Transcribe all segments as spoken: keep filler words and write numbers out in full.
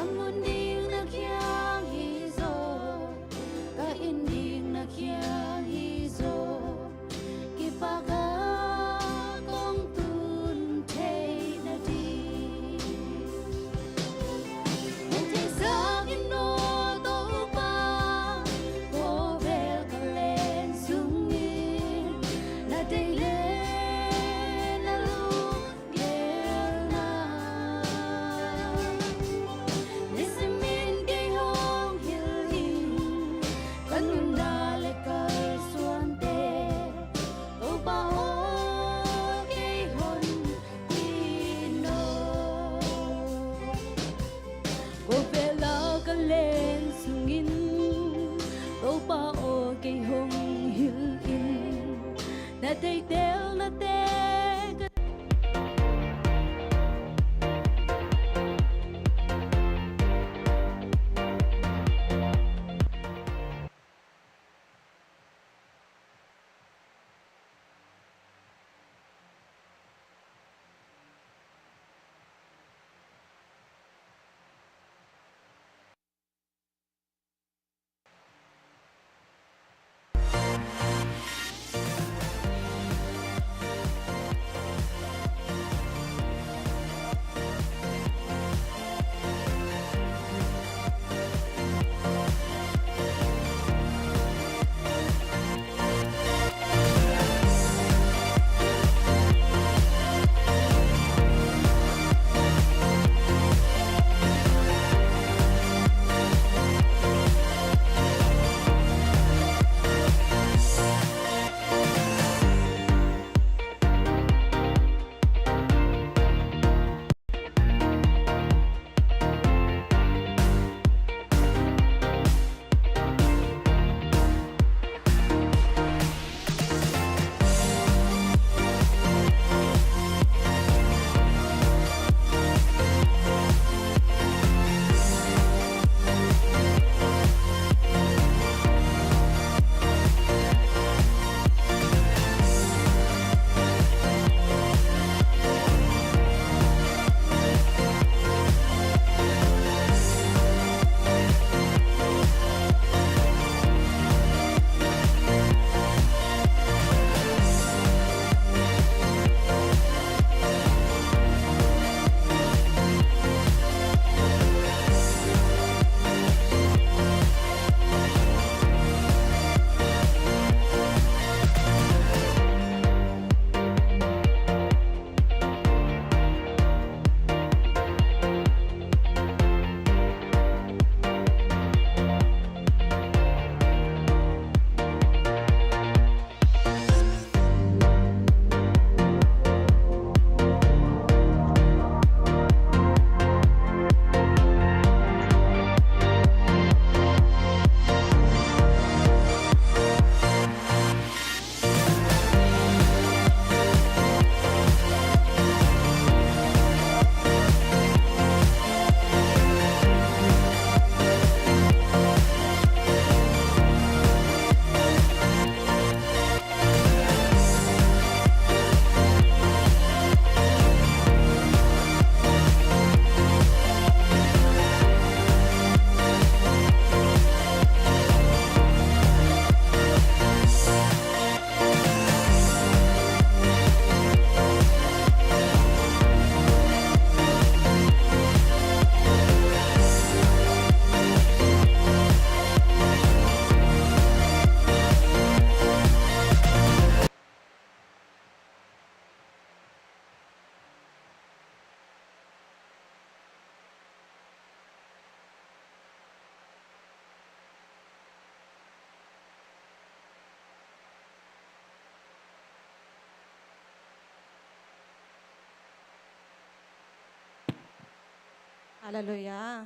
Ka mun ding na kiang hi zaw, ka inn ding na kiang hi zaw, kipak a kong tun theih nading. Hong theihsak in aw Topa, khawvel ka len sungin na deih le na lunggelna. Nisimin kei hong hilh in, ka nunna le kalsuante. Topa aw, kei hon hilh in aw. Khawvel a ka len sungin, Topa aw, kei hong hilh in. Na theihtelnate ka Halleluiah.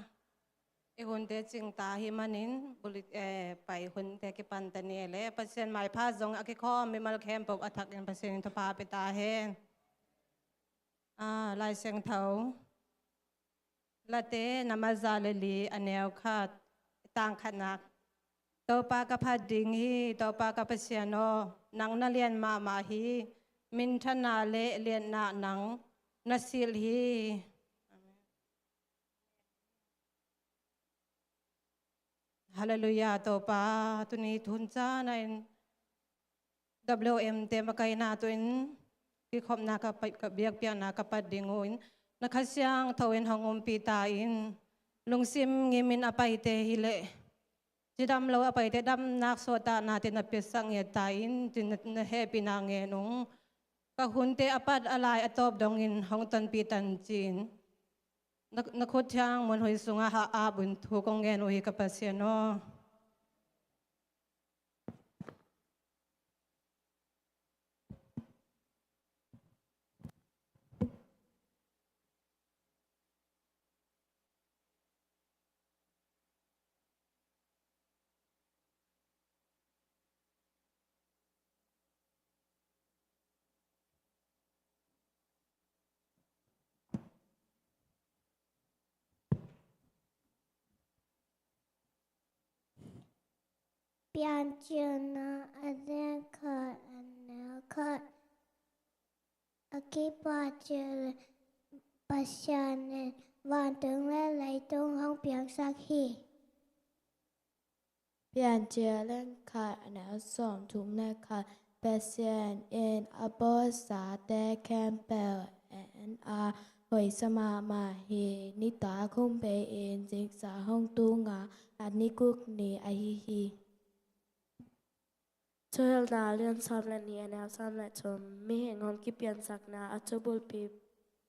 I hunte cingta hi manin, bulit, eh, pai hunte kipanta ni le, Pasian maipha zong a kikhawm mimal khempeuh a thakin Pasian in thupha pia ta hen. Ah, Lai Siangtho. Late, namaza le li a neu khat, tang khatna. Topa ka phat ding hi, Topa ka Pasian aw, nang na lian mahmah hi, minthana le lianna nang na silh hi. Amen. Halleluiah, Topa, tuni thun caan ah in W M te makaihna tu-in kikhopna ka pa-, ka biakpiakna ka pat ding uh in, na Kha Siangtho in hong umpih ta in, lungsim ngimin a paite hi leh, cidam lo a paite damnak suahtaknate na piasak ngiat ta in, ci-in na, na hehpihna ngen ung. Ka hunte a pat a lai a tawp dongin hong tonpih tan ci-in, na, na khut thiang muanhuai sungah ha-ap un thu kong ngen uh hi, ka Pasian aw. Piancilna a lian khat, a neu khat. A kipat ciang Pasian in vantung le leitung hong piangsak hi. Piancil a lian khat, a neu sawmthum le khat. Pasian in a bawlsate khempeuh en a, hoihsa mahmah hi. Nitak hong bei-in zingsang hong tung a, a ni guk ni ahi hi. Thuhilhna a lian sawm le nih, a neu sawm le thum. Mihing hong kipiansakna a thu bulpi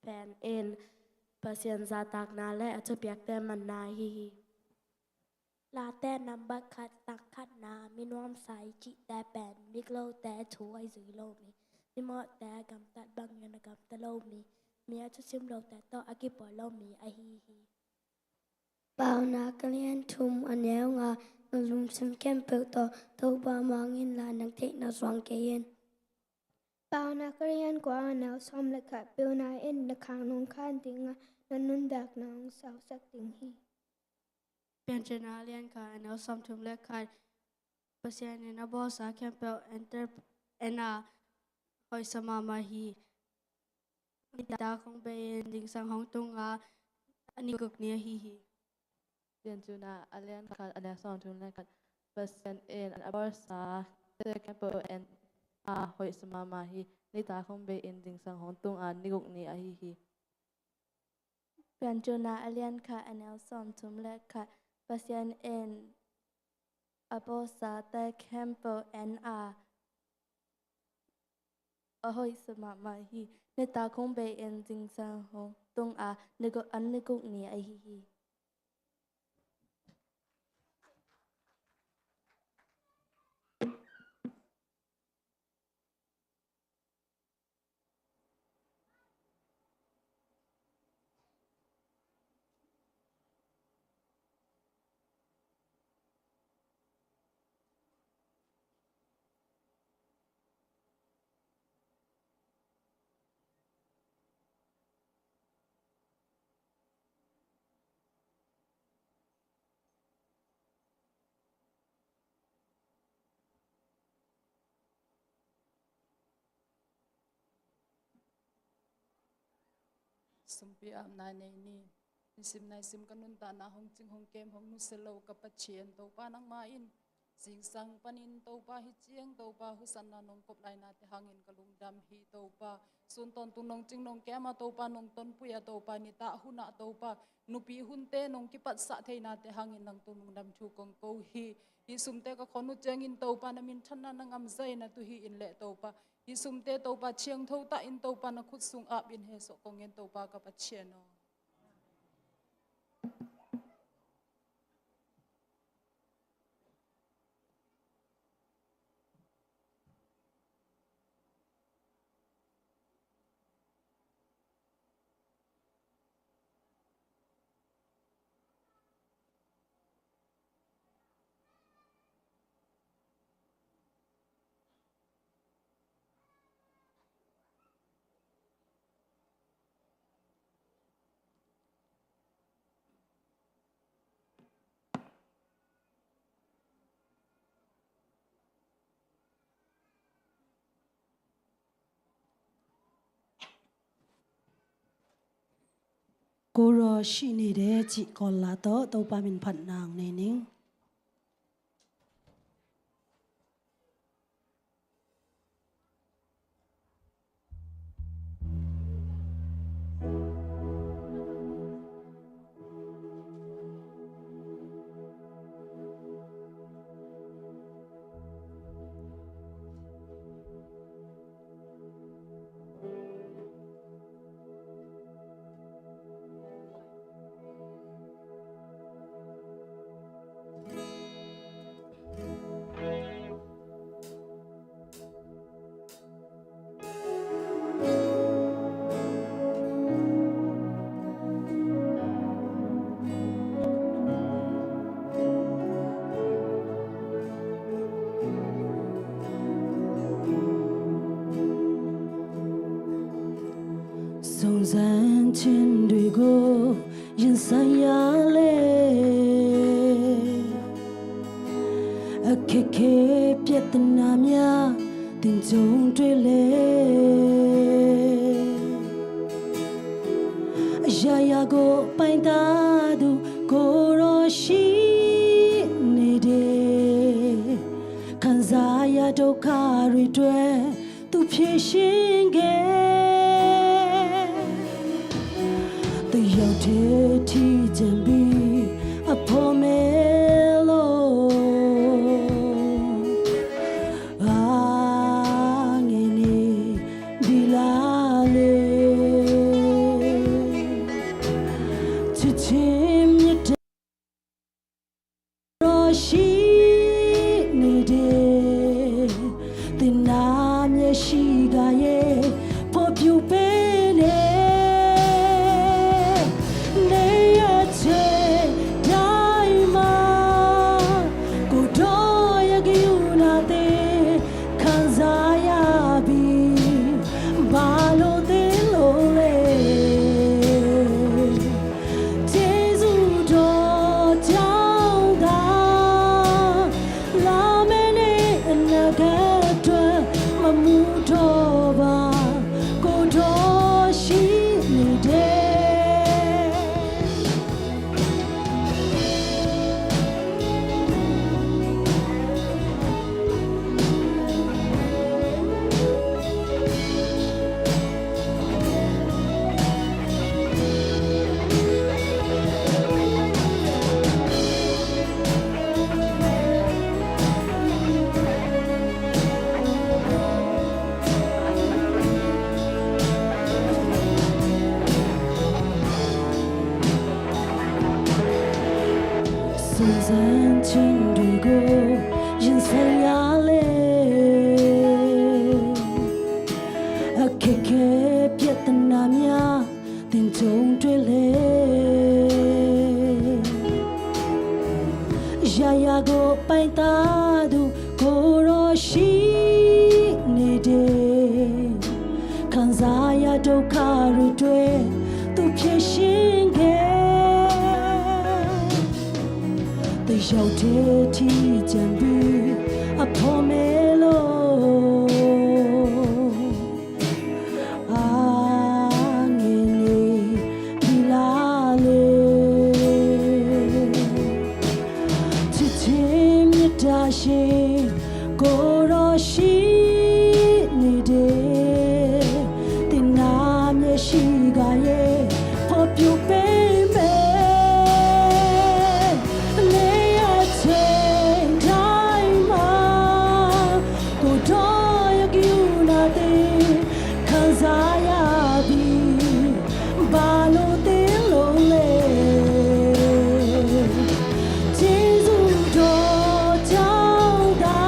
pen in Pasian zahtakna le a thupiakte manna ahi hi. Late nambat khat, tang khatna, mi nuamsa i cihte pen miklote thu a zui lo mi, mimawhte gamtat bangin a gamta lo mi, mi a thusim lote tawh a kipawl lo mi ahi hi. Paunak a lian thum, a neu nga. Na lungsim khempeuh tawh Topa mang inla, nang theihna suang kei in. Paunak a lian kua, a neu sawm le khat. Pilna in na khang nong khan ding a, na nuntakna hong sausak ding hi. Piancilna a lian khat, a neu sawmthum le khat. Pasian in a bawlsa khempeuh enter, en a, hoihsa mahmah hi. Nitak hong bei-in zingsang hong tung a, a ni guk ni ahi hi. Piancilna a lian khat, a neu sawmthum le khat. Pasian in a bawlsate khempeuh en a, hoihsa mahmah hi. Nitak hong bei-in zingsang hong tung a, ni guk ni ahi hi. Piancilna a lian khat, a neu sawmthum le khat. Pasian in a bawlsate khempeuh en a, a hoihsa mahmah hi. Nitak hong bei-in zingsang hong tung a, ni guk, a ni guk ni ahi hi. Sumpi apna nei ni. Nisim naisim ka nuntakna hong cing hong kem hong nusia lo ka Pathian Topa, nangma in zingsang panin Topa, hi ciang Topa, husanna nong kop lainate hangin ka lungdam hi Topa. Sun tawntung nong cing nong kem a Topa, nong tonpui a Topa, nitak hun ah Topa, nupi hunte nong kipatsah theinate hangin nang tung lungdam thu kong ko hi. Hih sumte ka khon uh ciangin Topa, na minthanna na ngamzaina tu hi in leh Topa, hih sumte Topa, thiangtho tah in Topa, na khut sung ap in hehsawh kong ngen Topa ka Pathian aw. Kuro shi ni de cih kawl la tawh Topa min phatna nei ning. ရင်ဆိုင်ရာလေ အခက်အခဲပြဿနာများ သင်ကြုံတွေ့လေ အရာရာကိုပိုင်တာသူ ကိုယ်တော်ရှိနေတယ်။ ခံစားရဒုက္ခတွေအတွက် သူဖြေရှင်းခဲ့။ တစ်ယောက်တည်းထီးကျန်ပြီး အဖော်မဲလို့ အားငယ်နေပြီလားလေ။ ချစ်ခြင်းမြတ်တာ တော်ရှိနေတယ်။ သင်နာမျက်ရှိကရဲ့ ဖော်ပြပေးနေ။ နေရာချိန်တိုင်းမှာ ကိုယ်တော်ရဲ့ကရုဏာသင် ခံစားရပြီ။ ဘာလို့သင်လို့လဲ။ ကျေးဇူးတော်ကြောင့်သာ လာမယ့်နေ့အနာဂတ်အတွက် မမူတော့ပါ။ ကိုယ်တော်ရှိနေတယ်။ စွန့်စားခြင်းတွေကို ရင်ဆိုင်ရလေ။ အခက်အခဲပြဿနာများ သင်ကြုံတွေ့လေ။ အရာရာကိုပိုင်တာသူ ကိုယ်တော်ရှိနေတယ်။ ခံစားရဒုက္ခတွေအတွက် သူဖြေရှင်းခဲ့။ တစ်ယောက်တည်းထီးကျန်ပြီး အဖော်မဲလို့ အားငယ်နေပြီလားလေ။ ချစ်ခြင်းမြတ်တာရှင် ကိုယ်တော်ရှိနေတယ်။ သင်နာမျက်ရှိကရဲ့ ဖော်ပြပေးမယ်။ နေရာချိန်တိုင်းမှာ ကိုယ်တော်ရဲ့ကရုဏာသင် ခံစားရပြီ။ ဘာလို့သင်လို့လဲ။ ကျေးဇူးတော်ကြောင့်သာ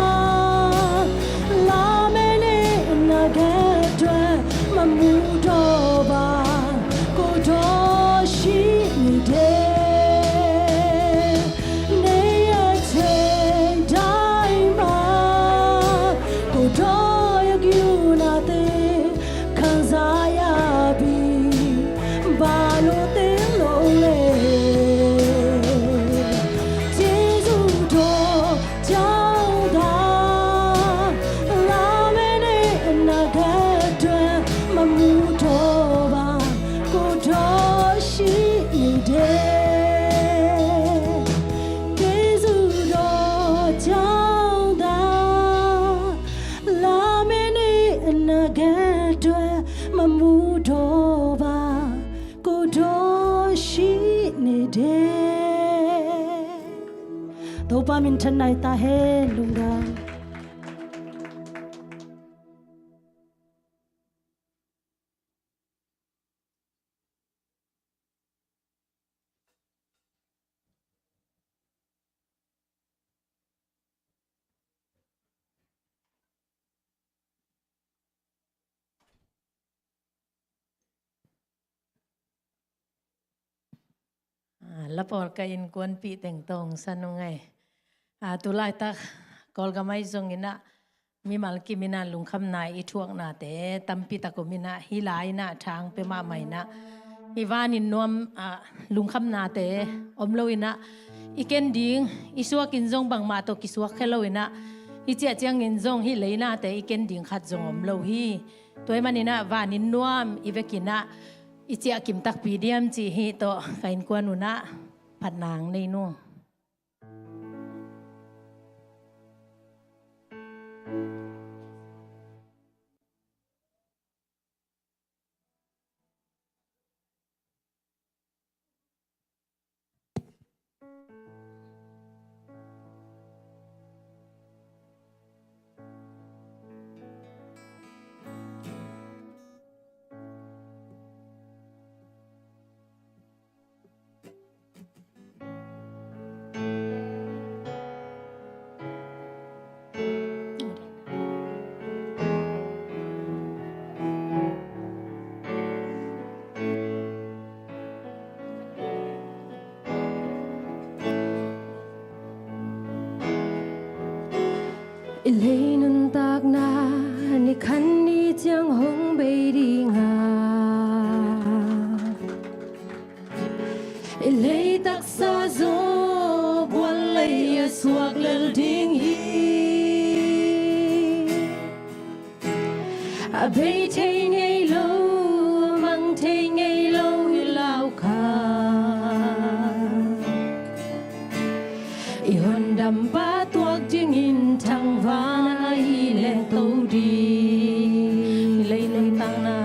လာမယ့်နေ့အနာဂတ်အတွက် မမူတော့ပါ။ ကိုယ်တော်ရှိနေတယ်။ နေရာချိန်တိုင်းမှာ ကိုယ်တော်ရဲ့ကရုဏာသင် ခံစားရပြီ။ ဘာလို့သင်လို့လဲ။ ကျေးဇူးတော်ကြောင့်သာ လာမယ့်နေ့အနာဂတ်အတွက် မမူတော့ပါ။ ကိုယ်တော်ရှိနေတယ်။ ကျေးဇူးတော်ကြောင့်သာ လာမယ့်နေ့အနာဂတ်အတွက် မမူတော့ပါ။ ကိုယ်တော်ရှိနေတယ်။ သုံးပါးမင်ထက်နိုင်တာဟဲ လူငါ Ah, lapawlka innkuanpih teng tawng san uh ngei. Ah, tu laitak Kawlgam ahi zongin ah, mimal kim in ah lungkhamna i thuaknate tampi tak om in ah, hih lai in ah thang pia mahmah in ah, Hih vanin nuam, ah, lungkhamnate om loinah, i ken ding, i suakin zong bangmah tawh kisuak khia loinah, hih ciah ciangin zong hih leinate i ken ding khat zong om lo hi. Tua ahih maninah vanin nuam i vekinah i ciah kim takpi diam cih hih tawh ka innkuan unah phatna nei nung. I lei nuntakna ni khat ni ciang hong bei dinga, i lei taksa zaw bual lei a suak lel ding hi. A bei thei ngei lo, a mang thei ngei lo i lau kha. I hondampa tuak dingin thangvana i lengto ding. I lei nuntakna,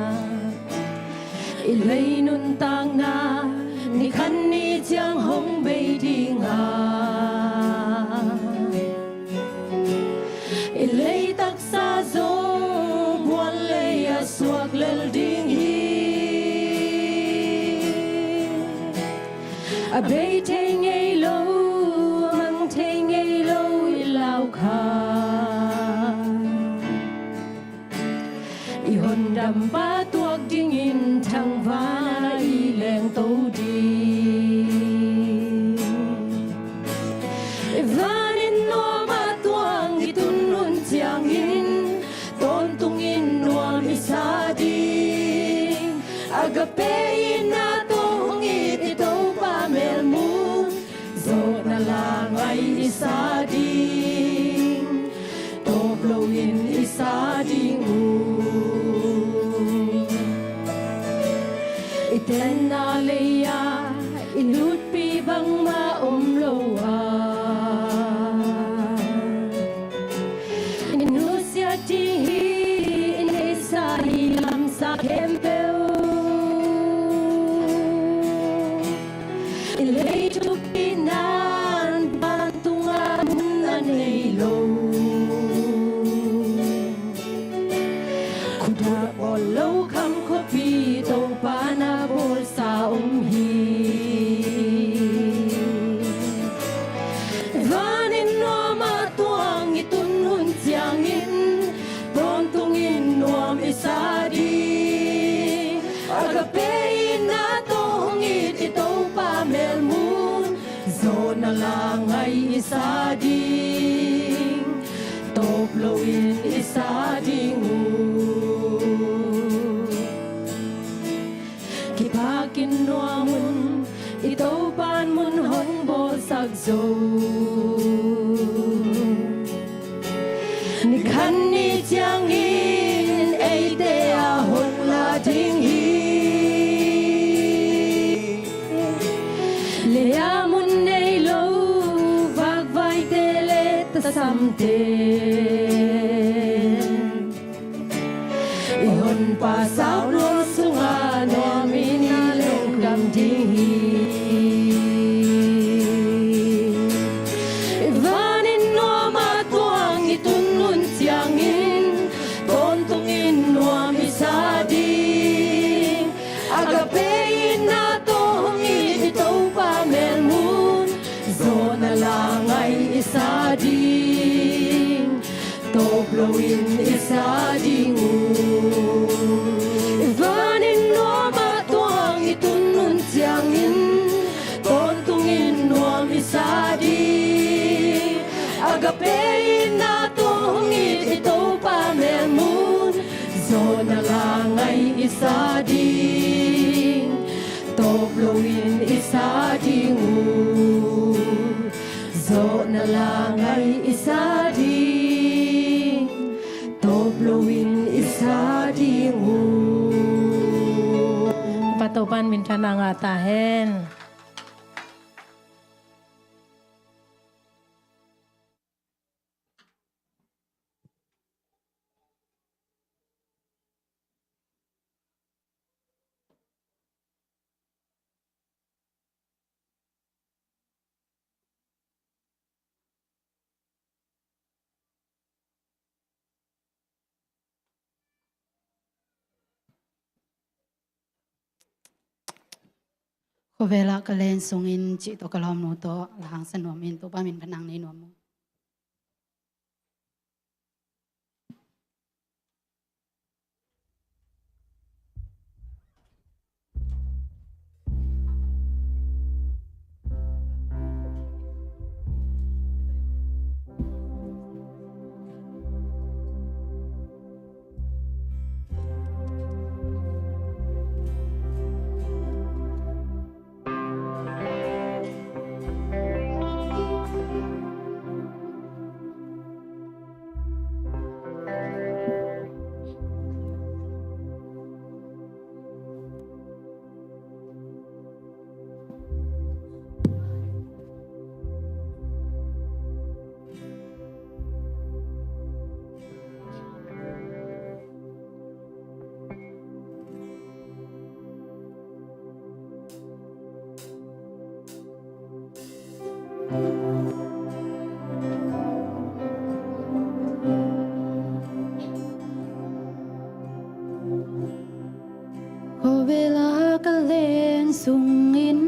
i lei nuntakna ni khat ni ciang hong bei dinga, i lei taksa zaw bual lei a suak lel ding hi. A bei thei ngei lo, a mang thei ngei lo i lau kha. I hondampa tuak dingin thangvana i lengto ding. I vanin nuam a tuang i tun hun ciangin, tawntungin nuam i sa ding. Agape itna tawh hong it i Topa melmun, zawhna la ngai i sa ding. Tawp loin i sa ding uh. I tenna lei-ah i lutpi bangmah om lo a, i nusia ding hi. I neihsa i lamsa khempeuh, i lei thupi nan vantunga mun a nei lo. Khudak bawl lo kham khuapi Topa na bawlsa om hi. Vanin nuam a tuang i tun hun ciangin, tawntungin nuam i sa ding. Agape itna tawh hong it i Topa melmun, zawhna la ngai i sa ding. Tawp loin i sa ding uh. Kiphakin nuam un, i Topan mun hong bawlsak zo. Ni khat ni ciangin eite a hong la ding hi. Lei-ah mun nei lo vakvaite le tasamte, i honpa saulua sunga nuamin i lungdam ding hi. I vanin nuam a tuang i tun hun ciangin, tawntungin nuam i sa ding. Agape itna tawh hong it i Topa melmun, zawhna la ngai i sa ding. Tawp loin i sa ding uh. I vanin nuam a tuang i tun hun ciangin, tawntungin nuam i sa ding. Agape itna tawh hong it i Topa melmun, zawhna la ngai i sa ding. loin i sa ding uh, zawhna la ngai i sa ding, tawp loin i sa ding uh. Pa Topa'n minthanna ngah ta hen. Khuavela ka len sungin cih tawh ka lawmnu tawh la hangsan nuam in, Topa min phatna nei nuam uh. Khuavela ka len sungin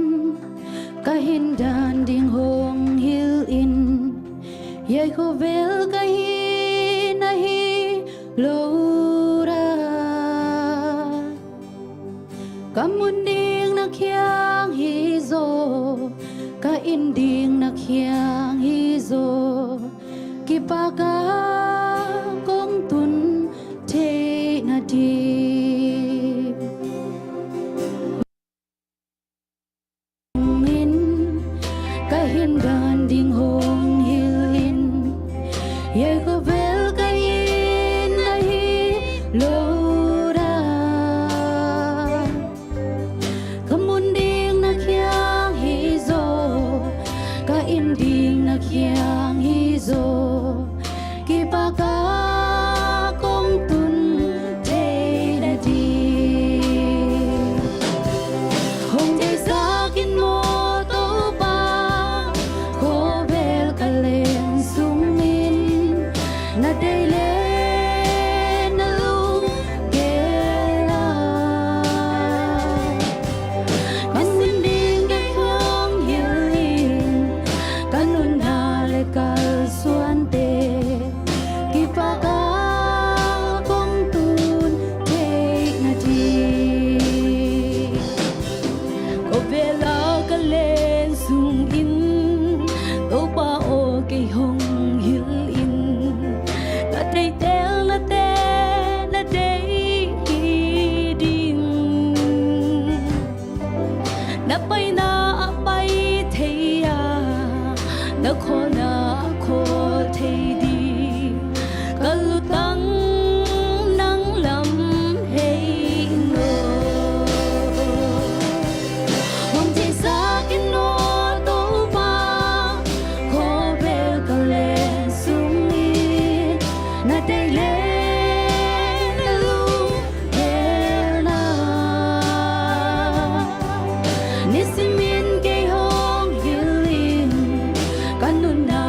ka hin dan ding hong hilh in. Hiai khuavel ka hihna hi lo ra. Ka mun ding na khiang hi zaw, ka inn ding na khiang hi zaw. Kipak a kong tun theihna ding in, ka hin dan ding hong hilh in. Hiai khuavel ka hihna hi lo ra. Ka mun ding na khiang hi zaw, ka inn ding na khiang hi zaw. Kipak a kong tun theihna ding. Hong theihsak in maw Topa, khuavel ka len sungin na deih leh na lunggelh a. Ka mun ding kei hong hilh in, ka nunna leh kalsuante kipak a kong tun theihna ding. Khuavela ka len sungin Topa aw kei hong hilh in. Na theihtelnate na deih ding, na paina ah pai thei a, na khawlna ah khawl thei ding. Ka lutang nang lam hi lo. Hong theihsak in aw Topa, khuavel ka len sungin na deih leh na lunggelh a. Nisimin kei hong hilh in, ka nunna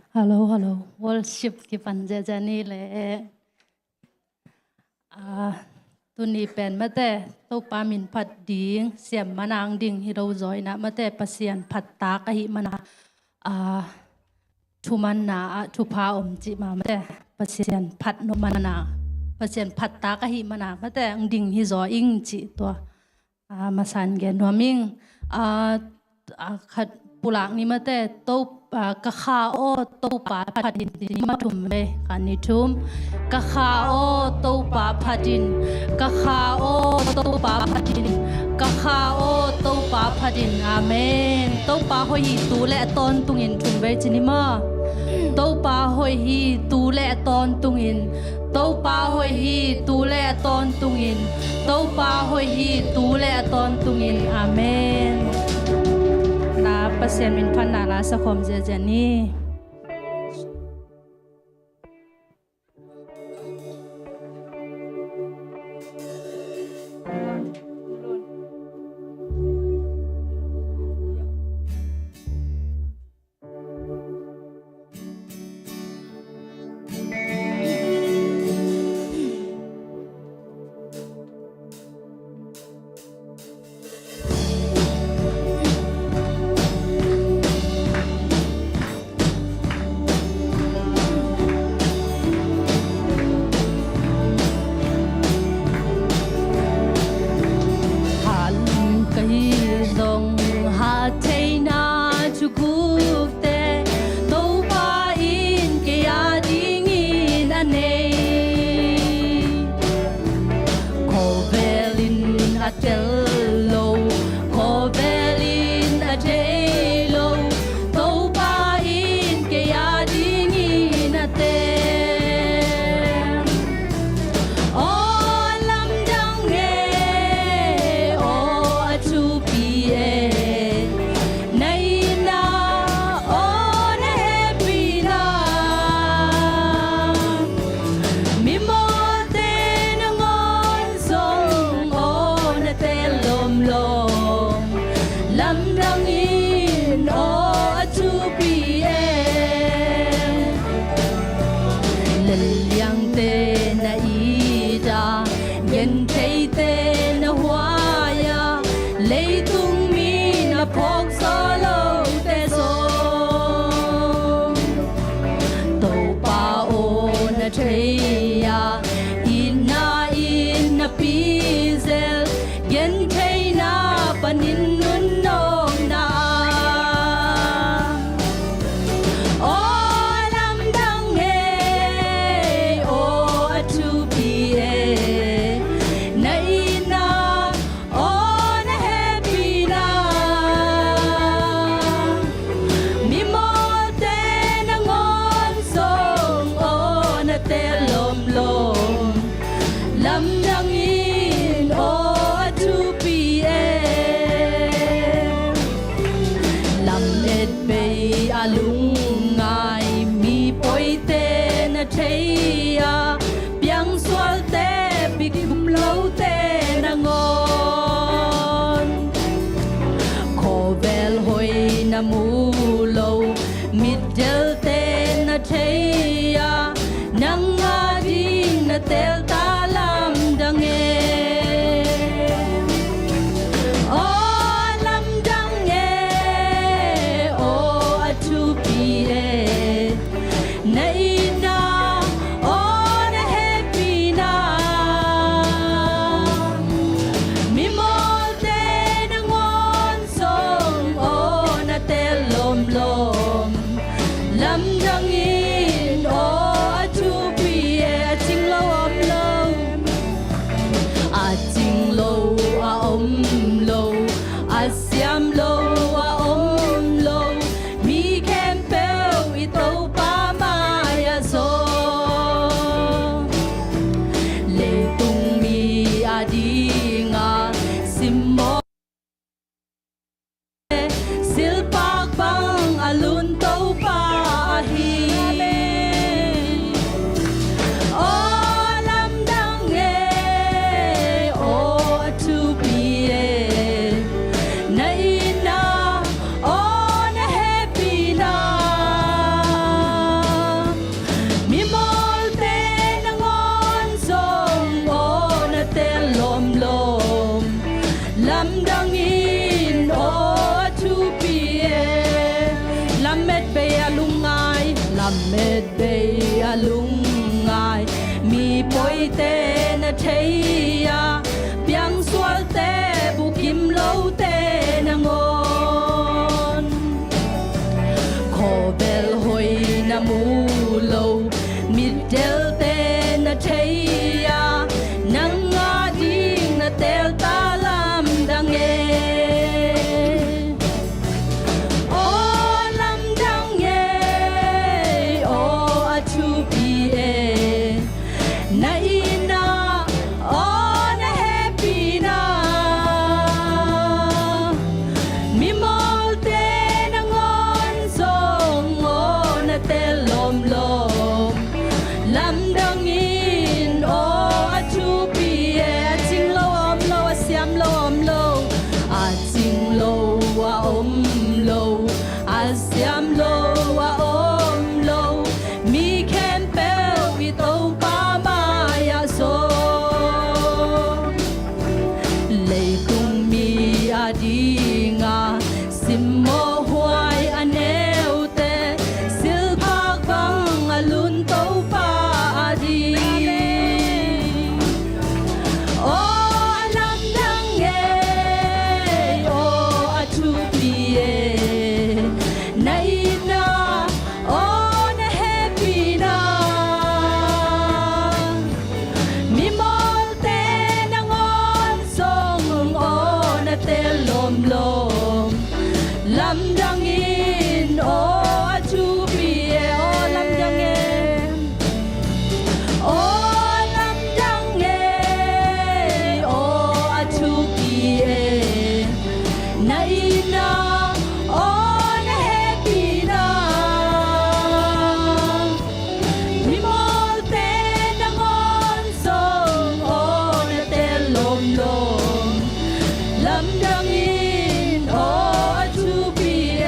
Hello, hello. Worship kipan ziahziah ni le. Ah, tuni pen mate, Topa min phat ding, siam manang ding hi lo zaw inah mate, Pasian phat tak ahih mana, ah, thumanna ah thupha om cih ma mate, Pasian phat nop mana, Pasian phat tak ahih mana mate, ang ding hi zaw ing cih tua. Ah, masan gen nuam ing. Ah, ah, khat pulak ni mate, to, ah, ka kha aw Topa phat in, ni ma thum ve, khat ni thum. Ka kha aw Topa phat in, ka kha aw Topa phat in, ka kha aw Topa phat in. Amen. Topa hoih hi tu le a tawntungin thum ve ci ni maw. Topa hoih hi tu le a tawntungin. Topa hoih hi tu le a tawntungin. Topa hoih hi tu le a tawntungin. Amen. Na Pasian min phatna la sakhawm ziahziah ni. Hal ka hi zong, hat theihna thugukte Topa in kei a dingin a nei. Khawvel in a tel lo, khawvel in a thei lo, Topa in kei a dingin a tel. Aw lamdang e, aw a thupi e, na itna, aw na hehpihna. Mimawlte nangawn zong aw na tel lawmlawm, lamdang in aw a thupi e. Lelliangte na it a, gentheite na huai a, leitung mi na phawk zaw lote zong Topa aw na thei a, itna in na pizel, gentheihna panin nunawkna. Aw lamdang e, aw a thupi e, na itna, aw na hehpihna. Mimawlte nangawn zong aw na tel lawmlawm, lamdang in aw a thupi e. Lamet bei a lungngai mi pawite na thei a, piangsualte, bik um lote nangawn. Khawvel hoih na mu lo, mitdelte na thei a, nang a ding na tel ta lamdang e. Aw lamdang e, aw a thupi e, na itna, aw na hehpihna. Mimawlte nangawn zong aw na tel lawmlawm, lamdang in aw Aw a thupi e. Lamet bei a lungngai, lamet bei a lungngai, mi pawite na thei a, piangsualte bukim lote nangawn. Khawvel hoih na mu lo, mittelte na thei a, nang a ding na teel ta lamdang e. Aw lamdang e, aw a thupi e. Na itna, aw na hehpihna, mimawlte nangawn zong aw na teel lawmlawm. Lamdang in aw a thupi e. A cing lo a om lo, a siam lo a om lo, a cing lo a om lo, a siam lo a om lo, mi khempeuh i Topa mai-ah zaw. Leitung mi a dinga simmawh huai a neute, silphak bang a lun Topa a ding. Aw a lamdang e, aw a thupi e. Na itna, aw na hehpihna, mimawlte nangawn zong aw na teel lawmlawm. Lamdang in aw a thupi e, aw lamdang e. Aw lamdang e, aw a thupi e. Na itna, aw na hehpihna, mimawlte nangawn zong aw na teel lawmlawm. Lamdang in aw a thupi e,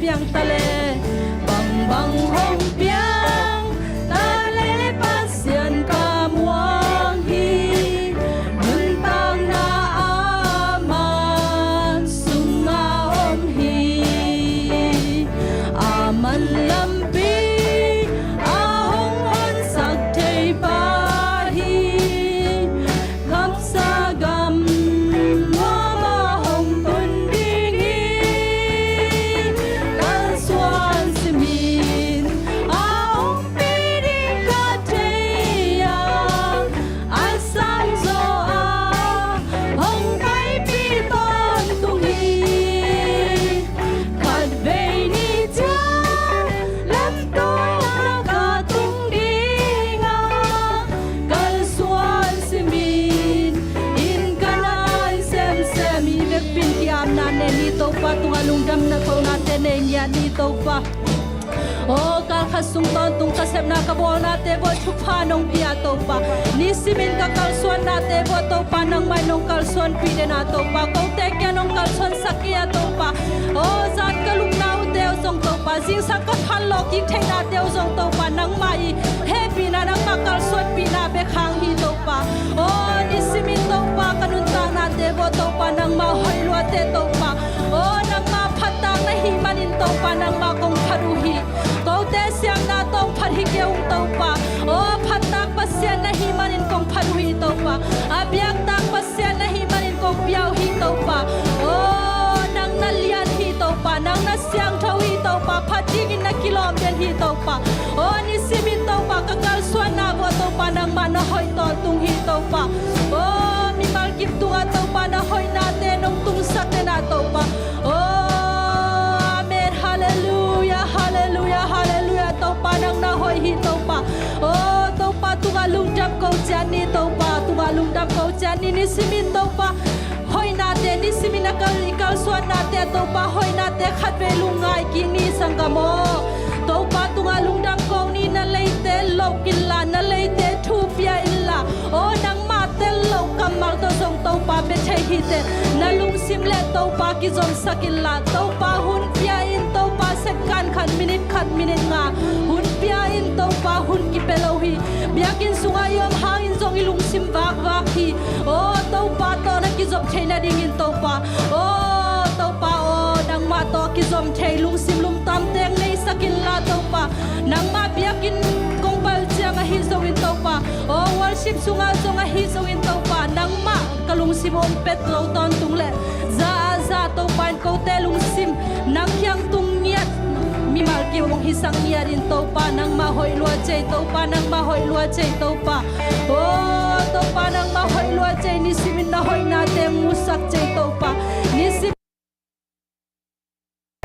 piang ta le, bangbang hong piang ta le Pasian ka muang hi. Nuntakna a man sungah om hi. A man lampi a hong honsak thei pa hi. Gam sa gam nuam a hong tun ding hi. Kalsuan simin a hong pi ding ka thei a, a sang zaw a hong paipih tawntung hi. Khatvei ni ciang lamto na ka tung ding a, kalsuan simin inn ka nai semsem hi. Vekpin ki-apna nei ni, Topa tungah lungdamna konate nei ni a ni, Topa. Aw, kal khat sung tawntung ka sepna ka bawlnate bawh thupha nong pia, Topa. Nisimin ka kalsuannate bawh, Topa, nangmah in nong kalsuanpih den a, Topa. Kote kia nong kalsuansak hi a, Topa. Aw, zan ka lupna uh teu zong, Topa, zingsang ka phanlawh kik theihnate uh zong, Topa, nangmah i hehpihna, nangmah kalsuanpihna bek hang hi, Topa. Aw, nisimin, Topa, ka nuntaknate bawh, Topa, nangmah hoih luate, Topa. Aw, nangmah phattak na hih manin, Topa, nangmah kong phat uh hi. Kote siamna tawh phat hi kei ung, Topa. Aw, phattak Pasian na hih manin kong phat uh hi, Topa. A biaktak Pasian na hih manin kong pia uh hi, Topa. Aw, nang na lian hi, Topa. Nang na siangtho hi, Topa. Phat dingin na kilawm den hi, Topa. Aw, nisimin, Topa, ka kalsuanna bawh, Topa, nangmah na hoih tawntung hi, Topa. Aw, mimal kim tungah, Topa, na hoihnate nong tungsak den a, Topa. Aw, amen. Halleluia, halleluia, halleluia. Topa, nang na hoih hi, Topa. Aw, Topa tungah lungdam ko ciat ni, Topa tungah lungdam ko ciat ni. Nisimin, Topa, hoihnate, nisimin a kal, i kalsuannate, Topa, hoihnate khatvei lungngai kik ni, sanggam aw. Topa tungah lungdam ko ni. Na leite loh inla, na leite thu pia inla. Aw, nangmah tel loh kammal tawh zong, Topa, bia thei hi teh. Na lungsim le, Topa, kizomsak inla, Topa, hun pia in, Topa, second khat, minute khat, minute nga hun pia in, Topa, hun kipia lo hi. Biakinn sungah i om hangin zong i lungsim vakvak hi. Aw, Topa tawh na kizom thei nadingin, Topa. Aw, Topa aw, nangmah tawh kizom thei lungsim lungtang teng neisak inla, Topa. Nangmah biakinn kong bal ciang ahi zongin, Topa. Aw, worship sungah zong ahi zongin, Topa, nangmah ka lungsim om pet lo tawntung leh, za a za, Topa in kote lungsim nang kiang tung ngiat, mimal kim hong hisak ngiat in, Topa, nangmah hoih lua cei, Topa, nangmah hoih lua cei, Topa. Aw, Topa, nangmah hoih lua cei. Nisimin na hoihnate musak cei, Topa. Nisim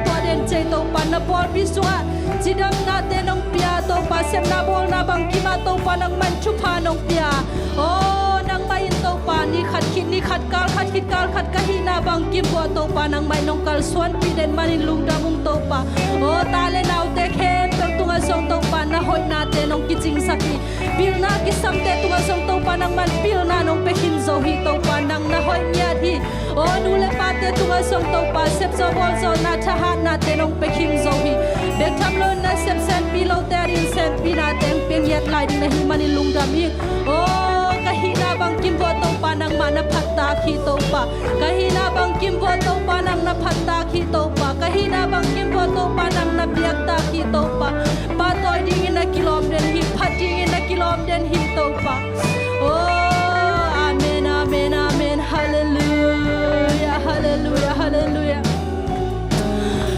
tua den cei, Topa, na pawlpi sungah cidamnate nong pia, Topa, sepna bawlna bang kimah, Topa, nangmah in thupha nong pia. Aw, nangmah in, Topa, ni khat khit ni khat, kal khat khit kal khat ka hihna bang kim bawh, Topa, nangmah in nong kalsuanpih den manin lungdam ung, Topa. Aw, ta le naute khempeuh tungah zong, Topa, na hoihnate nong kicingsak hi. Pilna kisamte tungah zong, Topa, nangmah in pilna nong pia khin zo hi, Topa, nang na hoih ngiat hi. Aw, nu le pate tungah zong, Topa, sepzawh bawlzawhna thahatnate nong pia khin zo hi. Bek tham loin na sep senpi lote adingin senpinate hong pia ngiat lai ding na hih manin lungdam hi. Aw, ka hihna bang kim bawh, Topa, nangmah na phattak hi, Topa. Ka hihna bang kim bawh, Topa, nang na phattak hi, Topa. Ka hihna bang kim bawh, Topa, nang na biaktak hi, Topa. Pahtawi dingin na kilawm den hi, phat dingin na kilawm den hi, Topa. Oh, amen, amen, amen. Halleluia, halleluia, halleluia.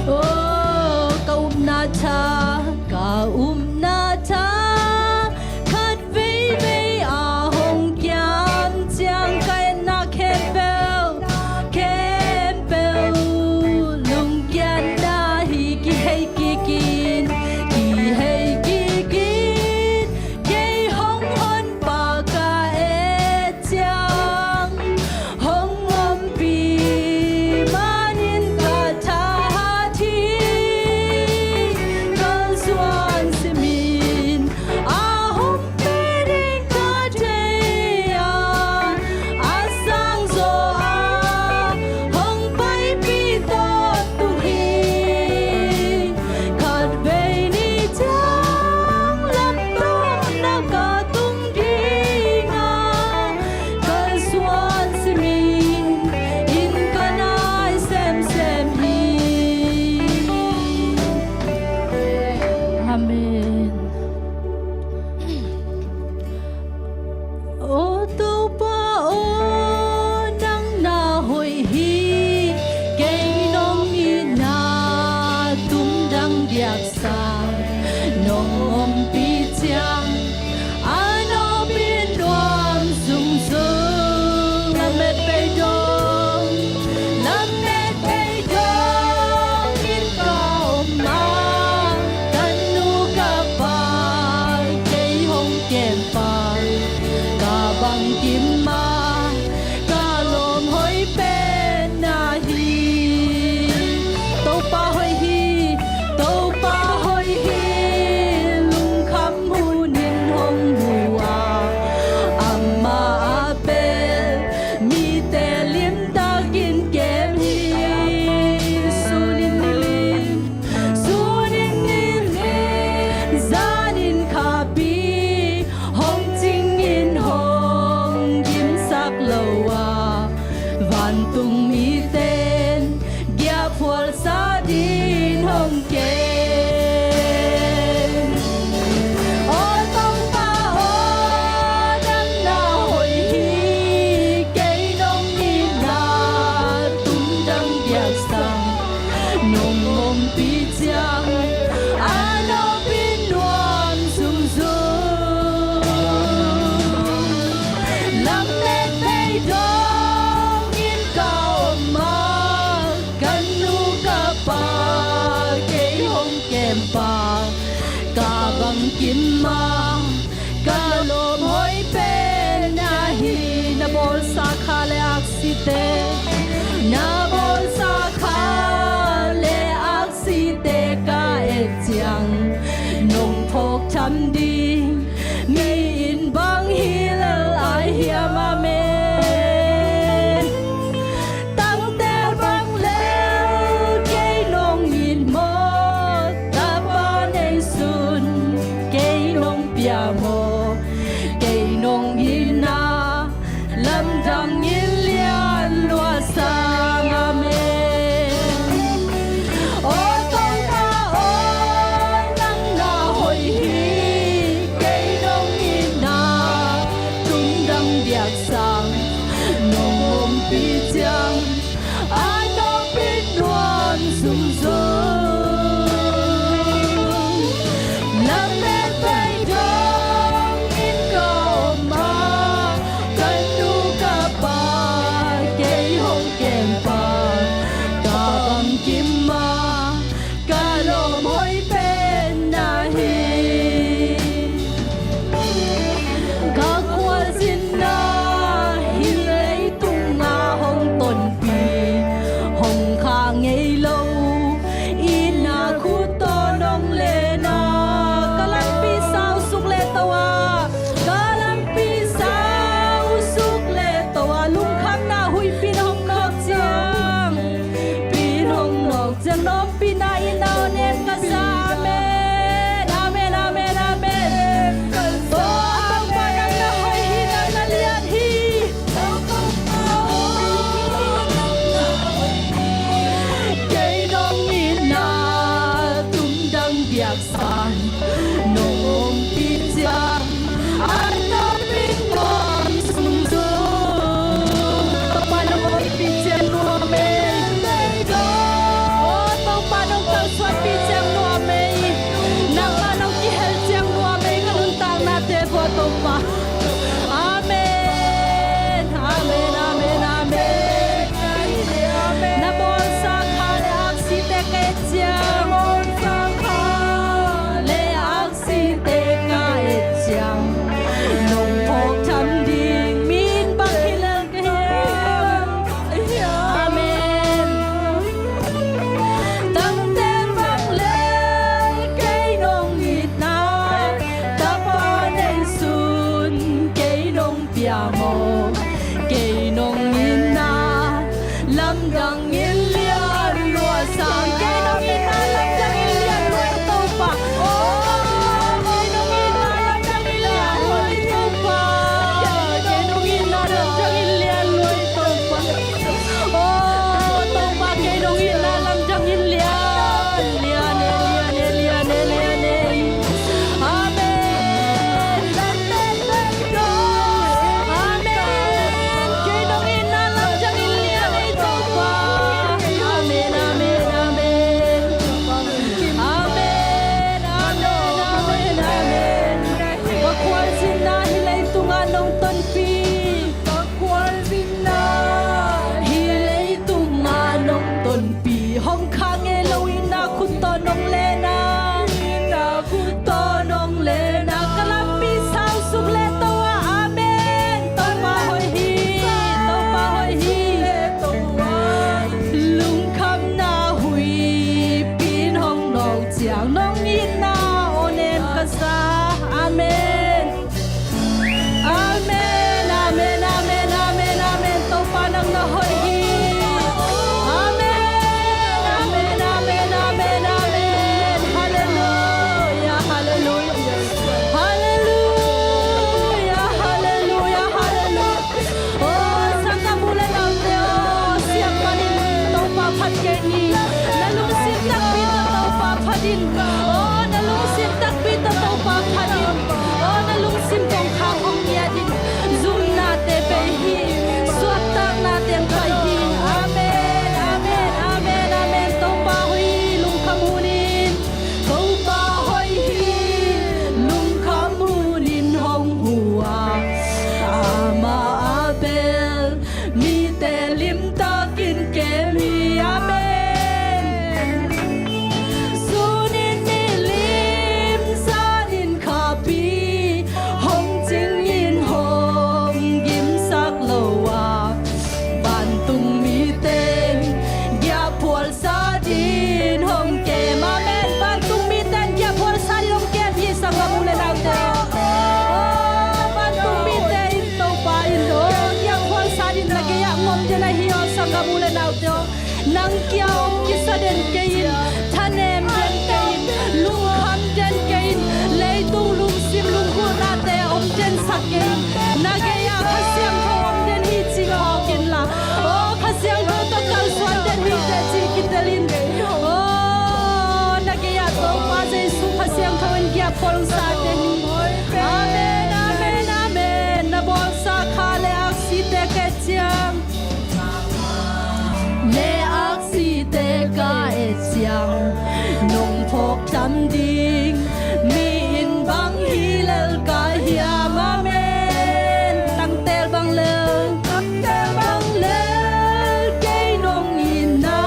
Oh, ka upna tha, ka upna tha, khat veivei a hong kiam ciang ka etna khempeuh, khempeuh lungkiatna hi. Kihei kikin, kihei kikin, kei hong honpa ka et ciang, hong ompih manin ka thahat hi. Ka Biaksa nong ompih ciang a nong pia nuam zungzung. Lamet pei dong, lamet pei dong in ka om a, ka nu ka pa kei hong kem pa, ka bangkim a, ka lawm hoih pen na hi. Topa hoih hi, Topa hoih hi, lungkham hunin hong mu a, amah a pel mite limtakin kem hi. Sunin nilim, sunin nilim, zanin khapi hong cingin hong gimsak lo a, vantung miten giaphualsa din hong kem. Aw Topa aw, nang na hoih hi, kei nong itna tumdang biaksa nong ompih ciang a nong pia nuam zungzung. Lamet pei dong in ka om a, ka nu ka pa kei hong kem pa, ka bangkim a, ka lawm hoih pen na hi. Na bawlsa kha le aksite, na bawlsa kha le aksite ka et ciang nong phawk tham ding mi in bang hi lel ai hiam? Amen. Tangtel bang lel kei nong it maw, tapa nei sun kei nong pia maw, kei nong itna lamdang in lian lua sang. Amen. Aw Topa aw, nang na hoih hi, kei nong itna tumdang biaksa nong ompih ciang a nong pia nuam zungzung. Lamet pei dong in ka om a, ka nu ka pa kei hong kem pa, ka bangkim a, ka lawm hoih pen na hi. Ka khualzinna hih leitung a hong tonpih, hong khah ngei lo itna khut tawh nong len a, ka lampi sau suk le to a, ka lampi sau suk le to a, lungkhamna huihpi in hong nawk ciang, pi in hong nawk ciang, na ompihna in na hong en ka sa. Amen. Amen, amen, amen. Aw Topa nang na hoih hi, nang na lian hi. Kei nong itna tumdang biaksa nong ompih ciang a nong pia nuam zungzung. Topa nong ompih ciang nuam ei. Aw Topa nong kalsuanpih ciang nuam ei. Nangmah nong kihel ciang nuam ei, ka nuntaknate vua Topa. Amen. Amen, amen, amen. Na bawlsa kha le aksite ka et ciang, nong lehna, tawh nong lehna ka lampi sausuk le to ah. Amen. Topa hoih hi. Topa hoih hi. Lungkhamna huihpi in hong nawk ciang nong itna aw nem ka sa. Amen. Amen, amen, amen, amen, amen. Topa nang na hoih hi. Amen, amen, amen, amen, amen. Halleluia, halleluia. Halleluia, halleluia, halleluia. Oh, sanggam u le naute aw, siam panin Topa phat kei ni. Na lungsim takpi tawh Topa phat in. Oh, na lungsim takpi tawh Topa phat in. Oh, na lungsim kongkhak hong ngiat in. Zumnate bei hi. Suahtaknate pai hi. Amen, amen, amen, amen. Topa hoih hi, lungkham hun in. Topa hoih hi, lungkham hun in hong hu a. Amah a bel mite limtakin kem hi. Amen. Sun in milim, zan in khapi, hong cing in hong gimsak lo a, vantung mite giahphual sa din hong kem. Amen. Vantung mite in giahphual sa din hong kem hi, sanggam u le naute. Oh, vantung mite in Topa in, oh, giahphual sa din na gei-ah om den ahi, oh, sanggam u le naute aw. Nang kia om kisa den kei in, thanem den kei in, lungkham den kei in, leitung lungsim lunggulhnate om den sak kei in. Na gei-ah Kha Siangtho om den hi ci phawk inla. Oh, Kha Siangtho tawh kalsuan den hi teh ci kitel in. Oh, na gei-ah Topa Jesu Kha Siangtho in giahphual sa den hi. Amen, amen, amen. Na bawlsa kha le aksite ka et ciang, le aksite ka et ciang, nong phawk tam ding mi in bang hi lel ka hiam? Amen. Tangtel bang lel, tangtel bang lel, kei nong itna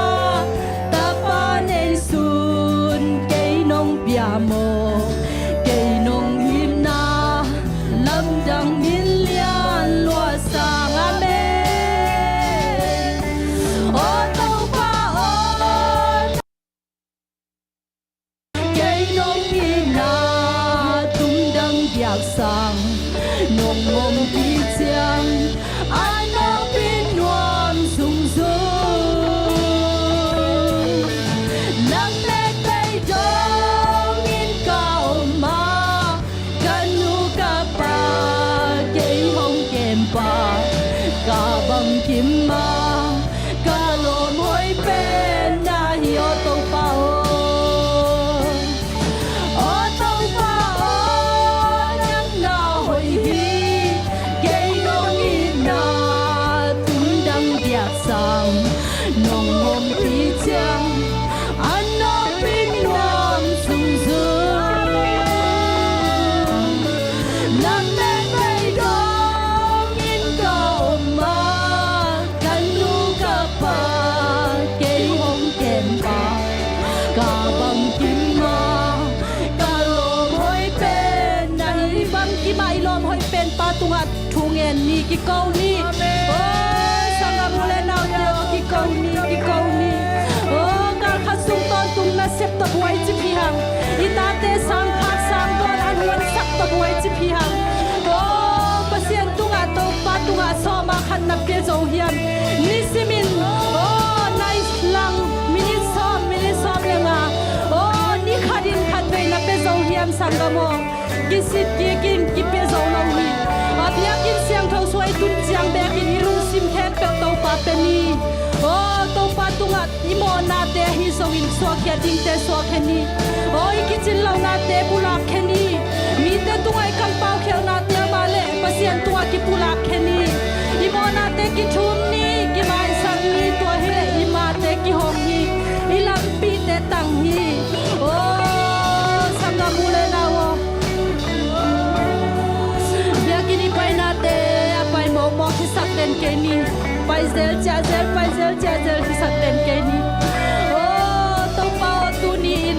tapa nei sun, kei nong pia maw, kei nong itna lamdang min lian lua sang. Amen. Aw Topa aw, kei nong itna tumdang biak sang, nong ompih ciang a nawpin nuam zungzung. Na mek bei dongin ka om a, ka nu ka pa kei hong kempa, ka bangkim ma ka lawm hoih pen na hi, aw Topa aw. Aw Topa aw, nang na hoih hi. Kei nong itna tumdang biak sang, nong ompih ciang a nawpin nuam zungzung. Na mek bei dongin ka om a, ka nu ka pa kei hong kempa, ka bangkim ma ka lawm hoih pen na hi. I bangkim a i lawm hoih pen pa tungah thu ngen ni, kiko ni. Amen. Oh, sanggam u le naute aw, kiko ni, kiko ni. Oh, kal khat sung tawntung nasep tawh buai cip hi hang. I tate sang khak sang dawn a huansak tawh buai cip hi hang. Oh, Pasian tungah, Topa tungah sawm a khat na pia zo hiam? Nisimin, oh, nai lang minit sawm, minit sawm le nga, oh, ni khatin khatvei na pia zo hiam, sanggam aw? Kisit kik in, kipia zo lo hi. A biakinn siangtho sung i tun ciang bekin i lungsim khempeuh Topa pia ni. Aw, Topa tungah i mawhnate ahi zongin suahkhia dingte suahkhia ni. Aw, i kicin lohnate pulak khia ni. Mite tungah i kampau khialhnate amah le Pasian tungah kipulak khia ni. I mawhnate kithum ni, kimaisak ni, tua hileh i mate kihong ni. I lampite tang ni. Aw, sanggam u le nau aw, biakinn i painate a pai mawkmawk hisak den kei ni. Pai zel ciah zel, pai zel ciah zel hisak den kei ni. Aw, Topa aw, tuni in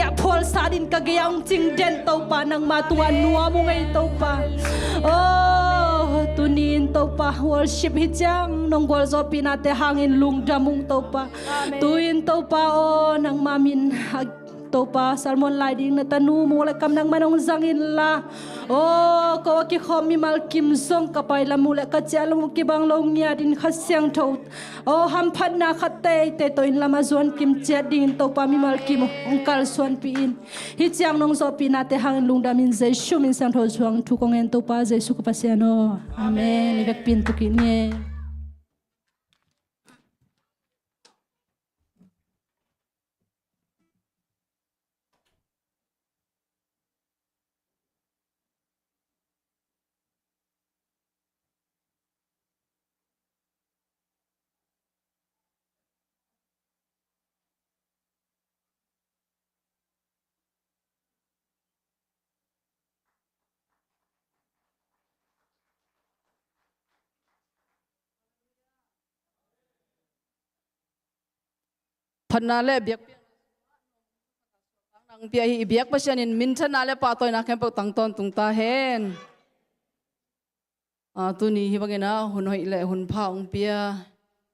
Phualsa dingin ka gei ah hong cing den Topa, nangma tungah nuam ung ei Topa. Oh, tuni-in Topa, worship hi ciang nong gualzawhpihnate hangin lungdam ung Topa. Tu-in Topa aw, nangma min a Topa, sermon lai ding na tanu Mung le Kam nangman hong zang inla, aw, ko a kikhawm mimal kim zong ka pai lam uh le ka ciah lam uh kibang lo ngiat in Kha Siangtho, aw, hamphatna khat teitei tawh inn lam a zuan kim ciat dingin Topa mimal kim hong kalsuanpih in. Hih ciang nong zawhpihnate hangin lungdam in Jesu min siangtho suang thu kong ngen Topa Jesu ka Pasian aw. Amen. I vekpi in tu kik ni. Phatna le biakpiakna nang pia hi. I biak Pasian in minthanna le pahtawina khempeuh tang tawntung ta hen. Ah, tuni hih bangin ah hun hoih le hun pha hong pia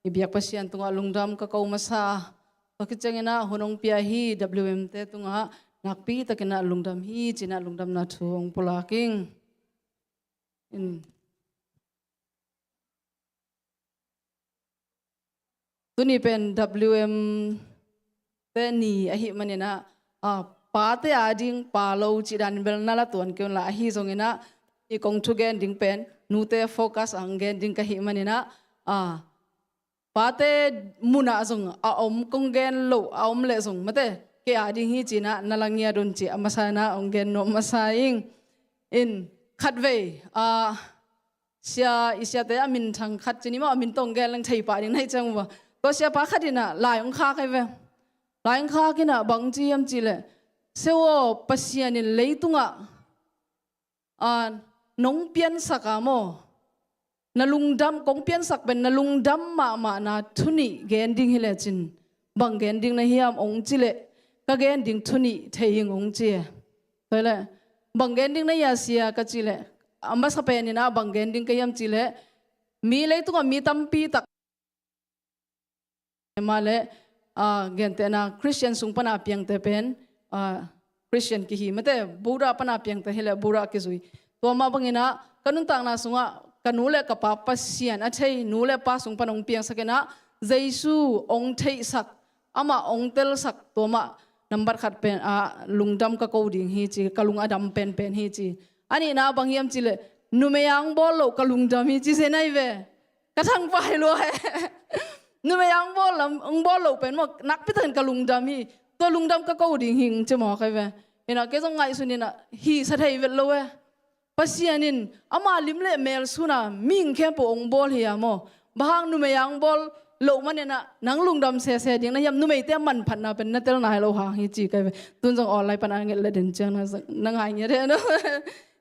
i biak Pasian tungah lungdam ka ko masa. Tua khit ciangin ah hun hong pia hi W M te tungah nakpi takin ah lungdam hi ci-in ah lungdamna thu hong pulak ing. In. Tuni pen W M te ni ahih manin ah, ah, pate ading pa lo cih danin bel na la tuan kei un la, ahi zongin ah, i kong thugen ding pen nute focus a hong gen ding ka hih manin ah, ah, pate munah zong a om kong gen loh a om leh zong mate, kei ading hi ci-in ah na la ngiat un cih a masa in ah hong gen nuam masa ing. In khatvei, ah, sia, i siate a minthang khat ci ni maw, a min tawh hong gen leng thei pah ding na hih ciang uh a. Tua siapa khat in ah lai hong khak hi ve. Lai hong khak in ah bang ci hiam cih leh, Seu aw, Pasian in leitungah, ah, nong piansak a maw, na lungdam, kong piansak pen na lungdam mahmahna thu nih gen ding hi lecin bang gen ding na hiam hong cih leh, ka gen ding thu nih thei ing hong ci e. Tua hi leh, bang gen ding na hia sia ka cih leh, a masa pen in ah bang gen ding ka hiam cih leh, mi leitungah mi tampi tak mah leh, ah, gentehna Christian sung pana piangte pen, ah, Christian kihi mate, Buddha pana piangte hi leh Buddha kizui. Tua mah bangin ah ka nuntakna sungah ka nu le ka pa Pasian a thei nu le pa sung pan hong piangsak in ah Jesu hong theihsak, amah hong telsak, tua mah nambat khat pen ah lungdam ka ko ding hi ci, ka lung a dam penpen hi ci. A nihna bang hiam cih leh, numei a hong bawl loh ka lungdam hi ci zen ahi ve. Ka thangpai lua e. Numei a hong bawl lam, hong bawl loh pen maw, nakpi takin ka lungdam hi. Tua lungdam ka ko ding hi ci mawk ahi ve. In ah kei zong ngaihsun in ah hisa thei vet lo e. Pasian in ama lim le mel sun a mihing khempeuh hong bawl hi a maw. Bang hang numei a hong bawl loh manin ah nang lungdam sese ding na hiam, numeite a manphatna pen na tel nai lo hang hi ci ka hi ve. Tun zong online pan a nget le den ciang na, na ngai ngiat e no.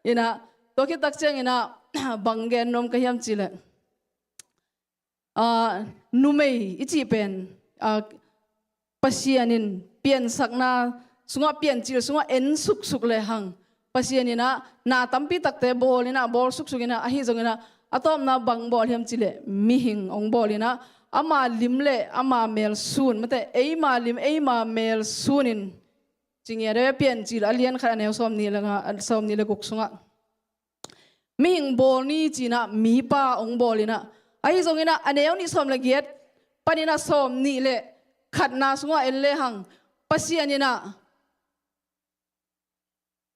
In ah, tua khit tak ciangin ah bang gen nuam ka hiam cih leh, ah, numei i cih pen, ah, Pasian in piansakna sungah, piancil sungah en suksuk lehang Pasian in ah na tampi takte bawl in ah, bawl suksuk in ah, ahi zongin ah a tawpna bang bawl hiam cih leh mihing hong bawl in ah, ama lim le ama mel sun mate, eima lim eima mel sun in ci ngiat e, Piancil a lian khat a neu sawmnih le nga, sawmnih le guk sungah mihing bawl ni ci-in ah mipa hong bawl in ah, ahi zongin ah a neu nih sawm le giat panin ah sawmnih le khatna sungah en lehang Pasian in ah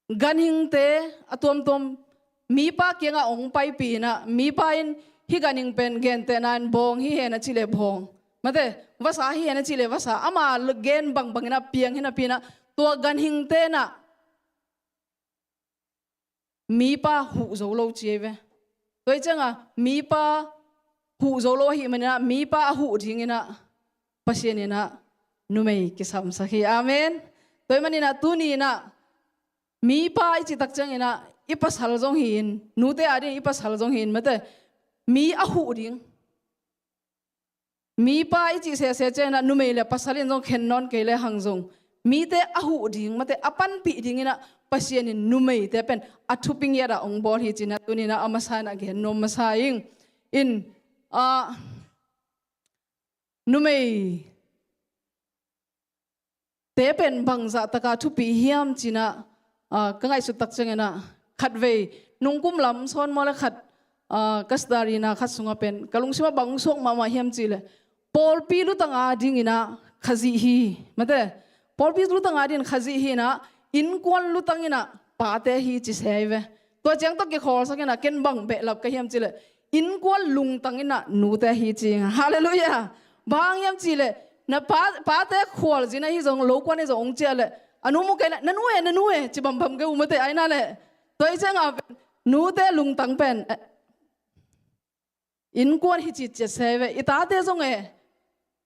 ganhingte a tuamtuam mipa kiangah hong paipih in ah, mipa in hih ganhing pen gentehna in bawng hi hen a cih leh bawng mate, vasa hi hen a cih leh vasa, ama gen bangbang in ah piang hi napi in ah tua ganhingte in ah mipa huh zo lo ci ahi ve. Tua hi ciangah mipa huh zo lo ahih manin ah mipa a huh dingin ah Pasian in ah numei kisamsak hi. Amen. Tua hi manin ah tuni in ah mipa i cih tak ciangin ah i pasal zong hi-in, nute ading i pasal zong hi-in mate, mi a huh ding. Mipa i cih sese ciangin ah numei le pasal in zong khen nawn kei lehang zong mite a huh ding, mate, a panpih ding inah Pasian in numeite pen a thupi ngiat ah hong bawl hi ci-inah tuni inah a masa inah gen nuam masa ing. In, ah, numeite pen bangzah taka thupi hiam ci-inah, ah, ka ngaihsut tak ciang inah khatvei nungkum lam sawn maw le khat, ah, ka study-na khat sungah pen ka lungsim ah bang suak mahmah hiam cih leh pawlpi lutang ading inah Khazih hi, mate. Pawlpi lutang ading Khazih hi inah innkuan lutang inah pate hi ci se hi ve. Tua ciang tawh kikhawlsak inah ken bang behlap ka hiam cih leh innkuan lungtang inah nute hi ci. Halleluiah. Bang hang hiam cih leh na pa, pate khualzin ahi zong, lo kuan ahi zong hong ciah leh a nu mu kei leh na nu e, na nu e ci bambam kei uh, mate, ai na leh. Tua hi ciangah pen nute lungtang pen, eh, innkuan hi ci ciat se ve. I tate zong e,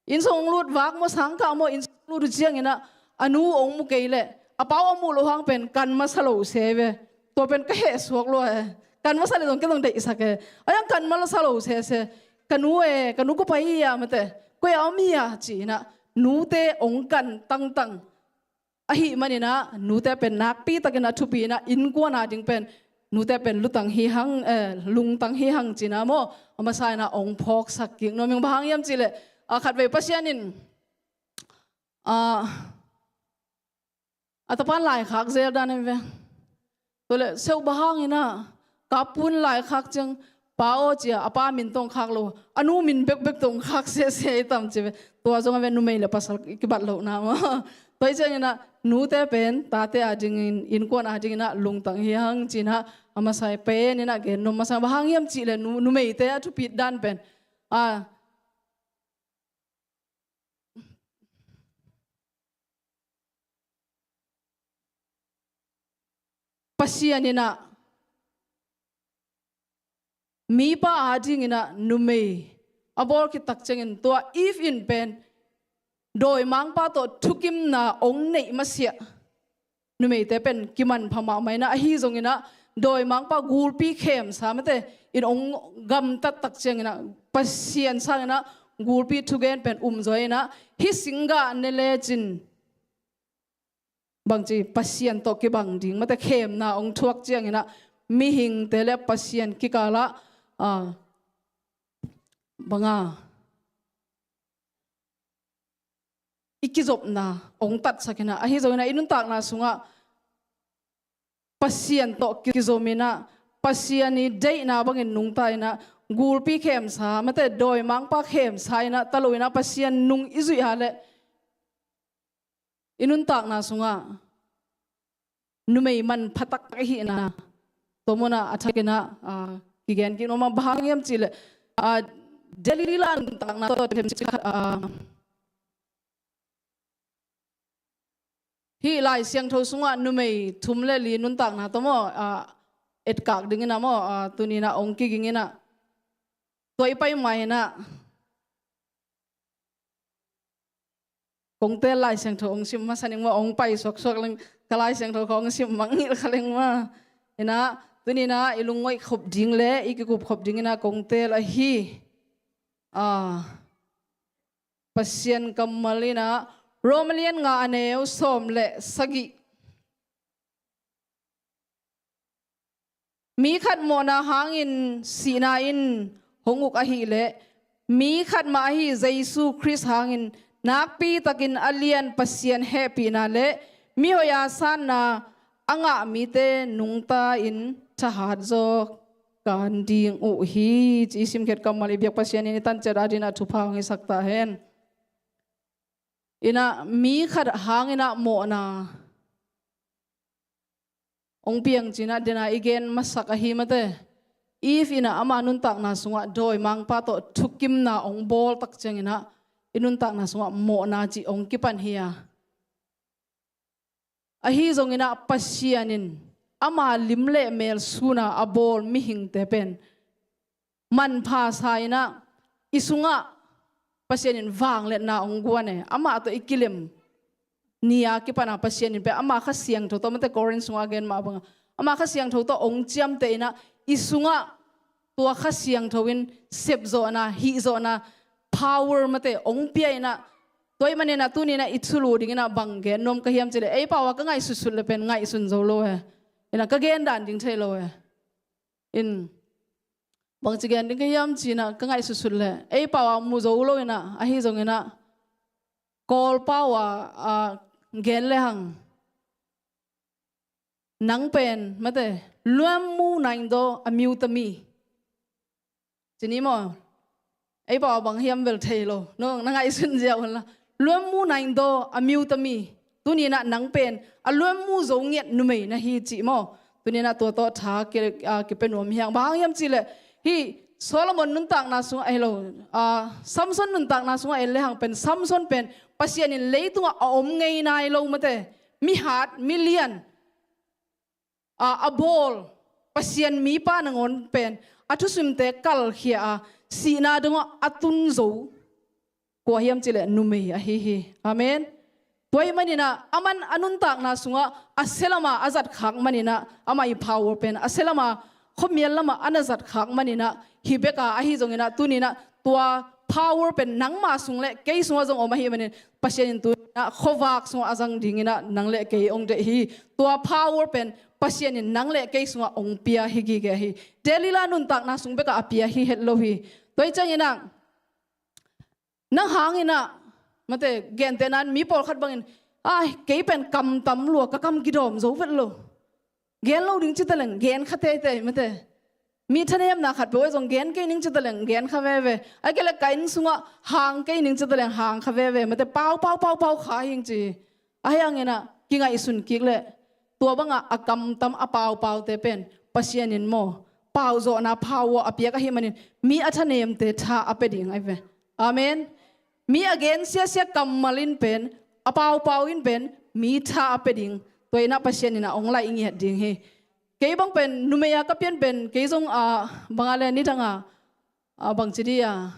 inn sung hong lut vak maw, sangkah maw, inn sung hong lut uh ciang inah a nu hong mu kei leh a pa uh a muh loh hang pen kan masa lo se ve. Tua pen ka heh suak lua e. Kan masa leh zong kei zong deihsak e. A yang kan masa lo se se. Ka nu e, ka nu kua pai hi a, mate, koi a om hi a ci inah nute hong kan tangtang ahih man inah nute pen nakpi tak inah thupi inah innkuan ading pen nute pen lutang hi hang, eh, lungtang hi hang ci-inah maw, a masa inah hong phawksak kik nuam ing. Bang hang hiam cih leh, ah, khatvei Pasian in, ah, a tapa in laikhak zel dan hi ve. Tua leh seu bang hang inah ka pu in laikhak ciang pa aw ci-a a pa min tawh hong khak lo, a nu min bekbek tawh hong khak sese hi tam ci ve. Tua zong a ve, numei le pasal kibat lohna maw. Tua hi ciang inah nute pen tate adingin, innkuan ading inah lungtang hi hang ci-inah a masa pen inah gen nuam masa. Bang hang hiam cih leh nu, numeite a thupit dan pen, ah, Pasian inah mipa ading inah numei a bawl khit tak ciangin tua Eve in pen dawimangpa tawh thukimna hong neih masiah numeite pen kimanpha mahmah inah, ahi zong inah dawimangpa gulpi khemsa, mate, in hong gamtat tak ciang inah Pasian sang inah gulpi thugen pen um zaw inah hih singgah ne lecin bangci Pasian tawh kibang ding, mate, khemna hong thuak ciang inah mihingte le Pasian kikal ah, ah, bang a, i kizopna hong tatsak inah, ahi zong inah i nuntakna sungah Pasian tawh kizom inah, Pasian i deihna bangin nungta inah, gulpi khemsa, mate, dawimangpa khemsa inah ta lo inah Pasian nung i zuih a leh i nuntakna sungah numei manpha tak ahihna tua mun ah a thak inah, ah, kigen kik nuam a. Bang hang hiam cih leh, ah, Delila nuntakna tawh themcik khat, ah, hih Lai Siangtho sungah numei thum le li nuntakna tawh maw, ah, etkak ding inah maw, ah, tuni inah hong kiging inah tua i pai mai inah kong teel Lai Siangtho hong sim masa ning maw, hong pai suaksuak leng ka Lai Siangtho kong sim mangngilh kha leng maw. Inah tuni inah i lungngoih khop ding le i kikup khop ding inah kong teel ahi, ah, Pasian kammal inah Rom a lian nga a neu sawm le sagih. Mi khat mawhna hangin sihna in hong uk ahih leh mi khat mah ahi Jesu Khrist hangin nakpi takin a lian Pasian hehpihna le mihoih a sanna a ngah mite nungta in thahat zaw kan ding uh hi, ci i simkhiat kammal i biak Pasian in i tanciat ading inah thupha hong hisak ta hen. Inah mi khat hang inah mawhna hong piang ci-in ah dena i gen masak ahi mate. Eve in ah ama nuntakna sungah dawimangpa tawh thukimna hong bawl tak ciangin ah i nuntakna sungah mawhna cih hong kipan hi a. Ahi zongin ah Pasian in ama lim le mel sun a a bawl mihingte pen manpha sa in ah i sungah Pasian in vangliatna hong guan e. Amah tawh i kilem ni a kipan a Pasian in pen ama Kha Siangtho tawh, mate, Korin sungah a gen mah bangin ama Kha Siangtho tawh hong ciamteh in ah i sungah tua Kha Siangtho in sepzawhna, hihzawhna, power, mate, hong pia in ah Tua ahih manin ah tuni-in ah i thulu dingin ah bang gen nuam ka hiam cih leh, ei pau ah ka ngaihsutsut leh pen ngaihsun zo lo e. In ah ka gen dan ding thei lo e. In, bangci gen ding ka hiam ci-in ah ka ngaihsutsut leh, ei pau ah mu zo lo in ah, ahi zongin ah Kawl pau ah, ah, gen lehang, nang pen, mate, လွှမ်းမိုးနိုင်သော အမျိုးသမီး ci ni maw? Ei pau ah bang hiam bel thei lo. No, na ngaihsun ziau hen la. လွှမ်းမိုးနိုင်သော အမျိုးသမီး. Tuni-in ah nang pen a လွှမ်းမိုး zo ngiat numei na hi ci maw? Tuni-in ah tua tawh tha ki, ah, kipia nuam hi hang. Bang hang hiam cih leh, hih Solomon nuntakna sungah, ahi lo, ah, Samson nuntakna sungah en lehang pen, Samson pen Pasian in leitungah a om ngei nai lo, mate, mihat, milian, a, a bawl, Pasian mipa nangawn pen a thusimte kalkhia a, sihna dongah a tun zo kua hiam cih leh numei ahi hi. Amen. Tua ahih manin ah aman a nuntakna sungah a sia lamah a zatkhak manin ah, amah i power pen a sia lamah, khuamial lamah a na zatkhak manin ah, hih bek a, ahi zongin ah tuni-in ah tua power pen nangma sung leh kei sungah zong om ahih manin, Pasian in tuni-in ah khuavak sungah a zang dingin ah nang leh kei hong deih hi. Tua power pen Pasian in nang leh kei sungah hong pia hi gige hi. Delila nuntakna sung bek ah a pia hi het lo hi. Tua ahih ciangin ah, nang hangin ah, mate, gentehna-in mi pawlkhat bangin, ai, kei pen kam tam lua, ka kam kidawm zo vet lo. Gen lo ding ci taleng gen kha teitei, mate. Mi thanemna khatpeuh ahi zong gen kei ning ci taleng gen kha veve. Ahih kei leh ka inn sungah hang kei ning ci taleng hang kha veve, mate, pau, pau, pau, pau kha hing ci. Ahi hangin ah kingaihsun kik leh, tua bangah a kam tam, a pau paute pen Pasian in maw, pau zawhna power a piak ahih manin, mi a thanemte tha a pia ding ahi ve. Amen. Mi a gen siasia kammal in pen, a pau pau in pen mi tha a pia ding. Tua in ah Pasian in ah hong laih ngiat ding hi. Kei bang pen numei a ka pian pen, kei zong, ah, bang a leh nidang a, ah, bangci dih a,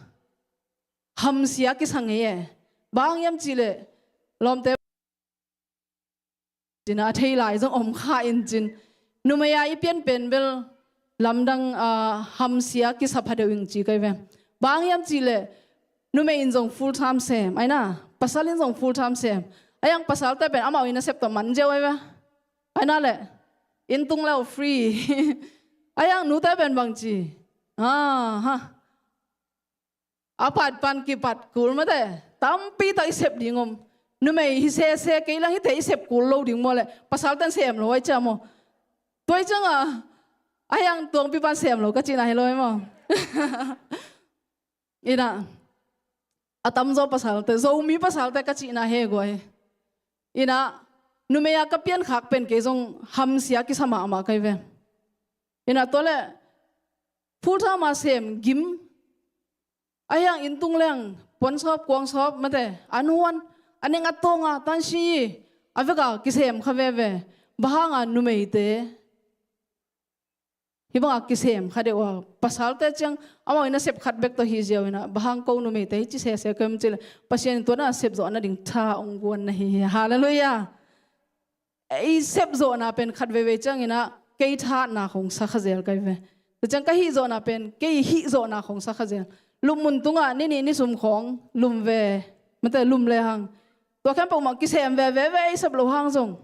hamsia kisa ngei e. Bang hang hiam cih leh, lawmte ci-in ah a thei lai zong om kha in cin. Numei a i pian pen bel lamdang, ah, hamsia kisa pha deuh ing ci ka hi ve. Bang hang hiam cih leh, numei in zong full time sem, ahi na, pasal in zong full time sem. Ahi hang pasalte pen amau inn a sep tawh man ziau ahi ve. Ahi na leh, inn tung leh free. Ahi hang nute pen bangci, ah, ha. A pat pan kipat kul, mate, tampi tak i sep ding om. Numei hi sese, kei lang hite i sep kul lo ding maw leh, pasalte'n sem lo ahih ciang maw. Tua ahih ciangah, ahi hang Tuangpi pan sem lo ka cihna hi lo e maw. In ah, a tamzaw pasalte, Zomi pasalte ka cihna hi guai. In ah, numei a ka piankhak pen kei zong hamsia kisa mahmah ka hi ve. In ah, tua leh, full time a sem gim. Ahi hang inn tung leng, puan sawp, kuang sawp, mate, an huan, a neng a tawng a, tansi, a vek a kisem kha veve. Bang hang a numeite hih bang a kisem kha deuh a, pasalte ciang amau inn a sep khat bek tawh hi ziau in ah, bang hang ko numeite hih ci sese ka hiam cih leh, Pasian in tua na sep zawh nading tha hong guan na hi hi. Hallelujah. Ei sep zawhna pen khat veivei ciangin ah kei thahatna khawng sa kha zel ka hi ve. Tua ciang ka hih zawhna pen kei hih zawhna khawng sa kha zel. Lum mun tungah ni nih ni sum khawng lum ve, mate, lum lehang, tua khempeuh mah kisem veve ve, i sep loh hang zong.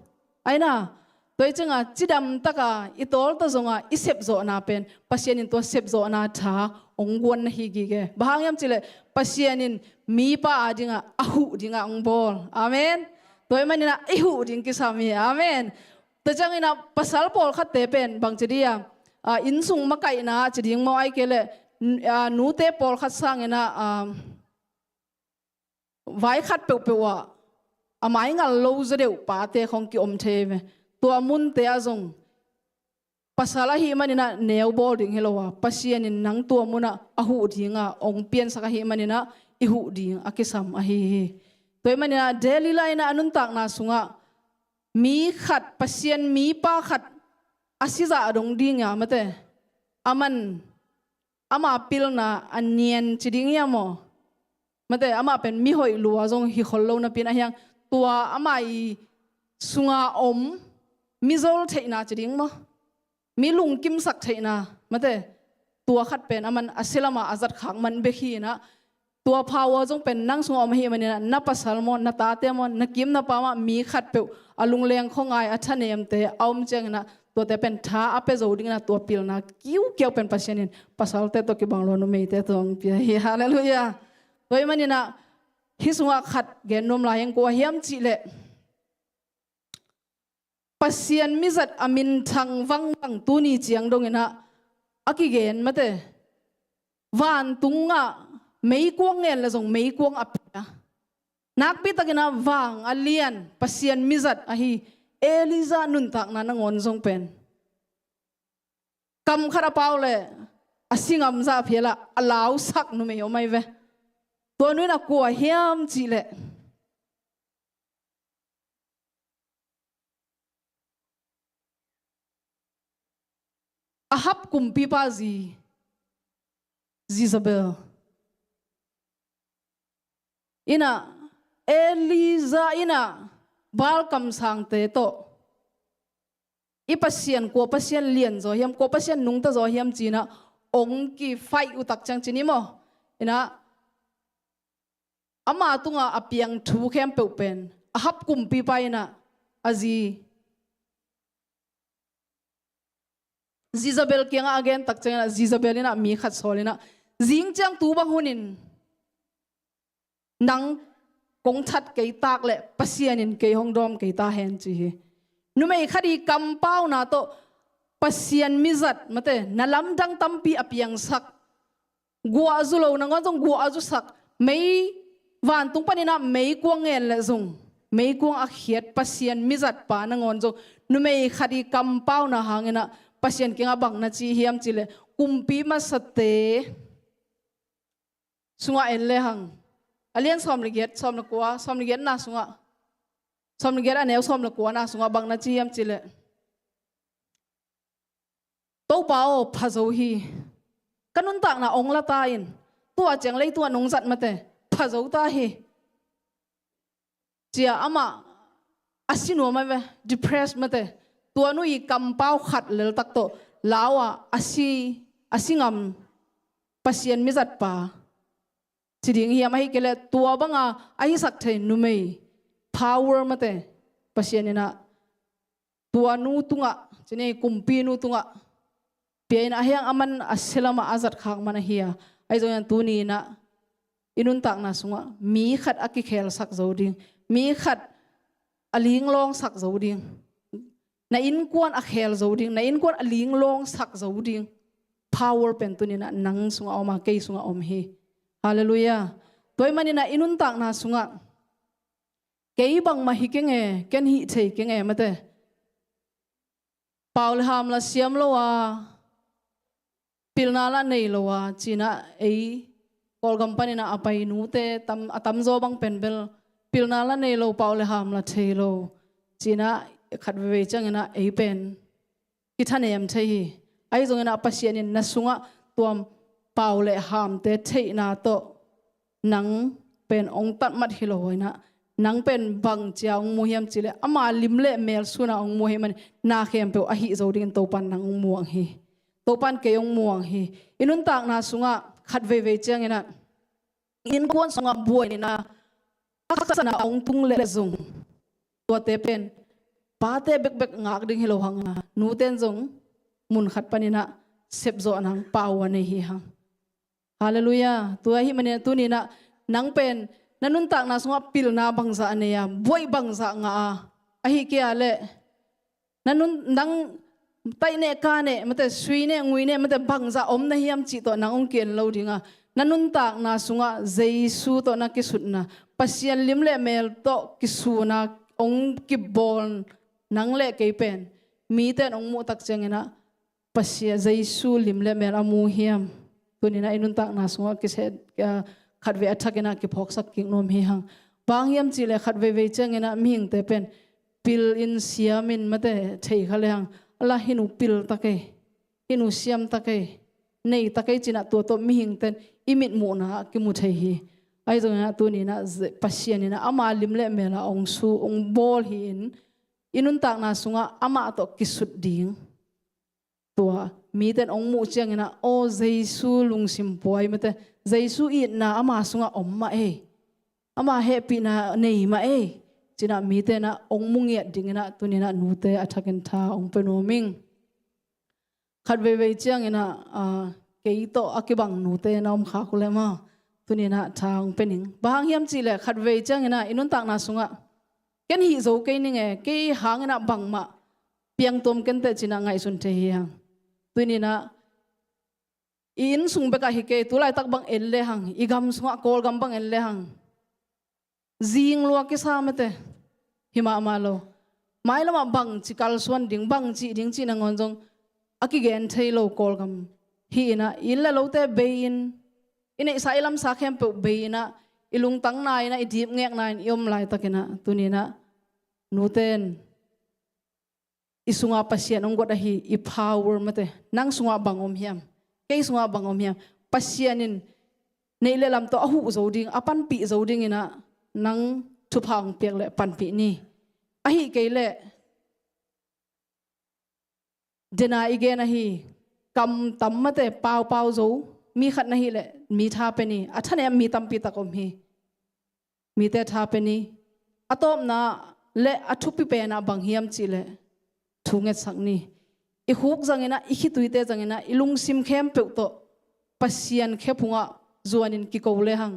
Ahi na, tua ahih ciangah cidam taka i tawlta zongah i sep zawhna pen Pasian in tua sep zawhna tha hong guan na hi gige. Bang hang hiam cih leh, Pasian in mipa a dingah a huh dingah hong bawl. Amen. Tua ahih manin ah i huh ding kisam hi. Amen. Tua ciangin ah pasal pawlkhatte pen bangci dih a, ah, inn sung makaihna ci ding maw, ahih kei leh, n-, ah, nute pawlkhat sangin ah, ah, vai khat peuhpeuh ah a mai ngal lo zaw deuh pate khawng kiom thei ve. Tua munte ah zong pasal ahih manin ah neu bawl ding hi lo a, Pasian in nang tua munah a huh dingah hong piansak ahih manin ah i huh ding a kisam ahi hi. Tua ahih manin ah Delila in ah a nuntakna sungah mi khat, Pasian mipa khat a sizah dong ding a, mate, aman ama pilna a nian ci ding hiam maw? Mate, amah pen mihoih lua zong hi khol lo napi-in, ahi hang tua amah i sunga om mi zol theihna ci ding maw, mi lungkimsak theihna, mate, tua khat pen aman a sia lamah a zatkhak man bek hi in ah, Tua power zong pen nang sungah om ahih maninah, na pasal maw, na tate maw, na kim na pam ah mi khatpeuh a lungleng khuangai a thanemte a om cianginah, tuate pen tha a pia zo dinginah, tua pilna kiukiau pen Pasian in pasalte tawh kibang lo numeite tawh hong pia hi. Halleluiah. Tua ahih maninah hih sungah khat gen nuam lai ing, kua hiam cihleh Pasian mizat a minthang vangbang tuni ciang donginah a kigen mate. Vantungah meikuang ngen le zong meikuang a pia. Nakpitakinah vang a lian Pasian mizat ahi Elijah nuntakna nangawn zong pen kam khat a pau le a singam zah phialah a lausak numei om ahi ve. Tua nu in a kua hiam cihleh Ahab kumpipa zi Jezebel inah, Elijah inah Baal kamsangte tawh, i Pasian kua Pasian lianzaw hiam, kua Pasian nungtazaw hiam cinah ong kifaih utak ciang cin i maw? Inah ama tungah a piang thu khempeuh pen Ahab kumpipa inah a zi Jezebel kiangah a gen tak cianginah Jezebel inah mi khat sawl inah, zing ciang tu bang hunin nang kong that kei tak le Pasian in kei hong dawm kei ta hen ci hi. Numei khat i kampauna tawh Pasian mizat mate, na lamdang tampi a piangsak, guah a zu lo nangawn zong guah a zusak, mei vantung paninah meikuang ngen le zong meikuang a khiat Pasian mizatpa nangawn zong numei khat i kampauna hanginah Pasian kiangah bang na ci hiam cihleh, kumpi masate sungah en lehang a lian sawm le giat, sawm le kua, sawm le giatna sungah, sawm le giat a neu sawm le kuana sungah bang na ci hiam cihleh, Topa aw, pha zo hi. Ka nuntakna ong la ta in, tua ciang leitungah nong zat mate, pha zo ta hi, cia amah a si nuam a ve, depressed mate. Tua nu i kampau khat leltak tawh lau ah a si, a si ngam Pasian mizatpa ci ding hiam, ahi kei leh tua banga a hisak thei numei power mate Pasian inah tua nu tungah, cini kumpi nu tungah pia in a hiang, aman a silamah a zatkhak man ahi a. Ahi zongin tuni inah i nuntakna sungah mi khat a kikhelsak zo ding, mi khat a linglawngsak zo ding, na innkuan a khel zo ding, na innkuan a linglawngsak zo ding power pen tuni inah nang sungah om a, kei sungah om hi. Halleluiah. Tua ahih maninah i nuntakna sungah kei bangmah hi keng e, ken hih thei keng e mate, pau le ham la siam lo a, pilna la nei lo a cinah ei Kawlgam paninah a pai nute tam, a tamzaw bang pen bel pilna la nei lo, pau le ham la thei lo cinah khat veivei cianginah ei pen kithanem thei hi. Ahi zongin ah Pasian in na sungah tua pau le hamte theihna tawh nang pen ong tatmat hi lo inah, nang pen bang cia ong mu hiam cihleh ama lim le mel suna ong mu hi man, na khempeuh a hih zo dingin Topan nang ong muang hi. Topan kei ong muang hi. I nuntakna sungah khat veivei cianginah innkuan sungah buaina, haksatna a ong tung leh zong tuate pen pate bekbek ngak ding hi lo hang a, nuten zong mun khat paninah sepzawh nang pau a nei hi hang. Halleluiah. Tua ahih maninah tuninah nang pen na nuntakna sungah pilna bangzah a nei a, buaih bangzah ngah a, ahi kei a leh na nun, nang taih neh, ka neh mate, sui neh, ngui neh mate, bangzah om na hiam cih tawh nang ong ki-en lo ding a, na nuntakna sungah Jesu tawh na kisutna, Pasian lim le mel tawh kisuna ong kibawl nang le kei pen mite in ong muh tak cianginah Pasian Jesu lim le mel a mu hiam? Tuninah i nuntakna sungah kise, ah, khatvei a thakinah kiphawksak kik nuam hi hang. Bang hiam cihleh khat veivei cianginah mihingte pen pil in siam in mate thei kha le hang, a la hih nu pil ta kei, hih nu siam ta kei, nei ta kei cinah tua tawh mihingten i mitmuhna ah kimu thei hi. Ahi zonginah tuninah Pasian inah ama lim le mel a ong su, ong bawl hi-in i nuntakna sungah amah tawh kisut ding tua mite in hong muh ciangin ah, aw, Jesu lungsim puai mate, Jesu itna ama sungah om mah ei, ama hehpihna nei mah ei, ci-in ah mite in ah hong mu ngiat dingin ah tuni-in ah nute a thakin tha hong pia nuam ing. Khat veivei ciangin ah, aa, kei tawh a kibang nute na om khak uh leh maw, tuni-in ah tha hong pia ning. Bang hang hiam cih leh khat vei ciangin ah i nuntakna sungah ken hih zo kei ning e, kei hangin ah bangmah piang tuam ken teh ci-in ah ngaihsun thei hi hang. Tuni-in ah i inn sung bekah hi kei, tu laitak bang en le hang, i gam sungah Kawlgam bang en le hang, zing lua kisa mate, hi mahmah lo. Mailamah bangci kalsuan ding, bangci ding cih nangawn zong a kigen thei lo Kawlgam hi-in ah, i inn le lote bei-in, i neihsa i lamsa khempeuh bei-in ah, i lungtang nai-in ah, i dipngek nai-in i om laitakin ah, tuni-in ah nute in i sungah Pasian hong guat ahi i power mate, nang sungah bang om hiam, kei sungah bang om hiam, Pasian in neih le lam tawh a huh zo ding, a panpih zo dingin ah nang thupha hong piak leh panpih ni. Ahi kei leh, dena i gen ahi, kam tam mate, paupau zo mi khat na hih leh mi tha pia ni, a thanem mi tampi tak om hi. Mite tha pia ni. A tawpna le a thupi pen ah bang hiam cih leh thu ngetsak ni. I khuk zangin ah, i khituite zangin ah, i lungsim khempeuh tawh Pasian khephungah zuanin kiko le hang,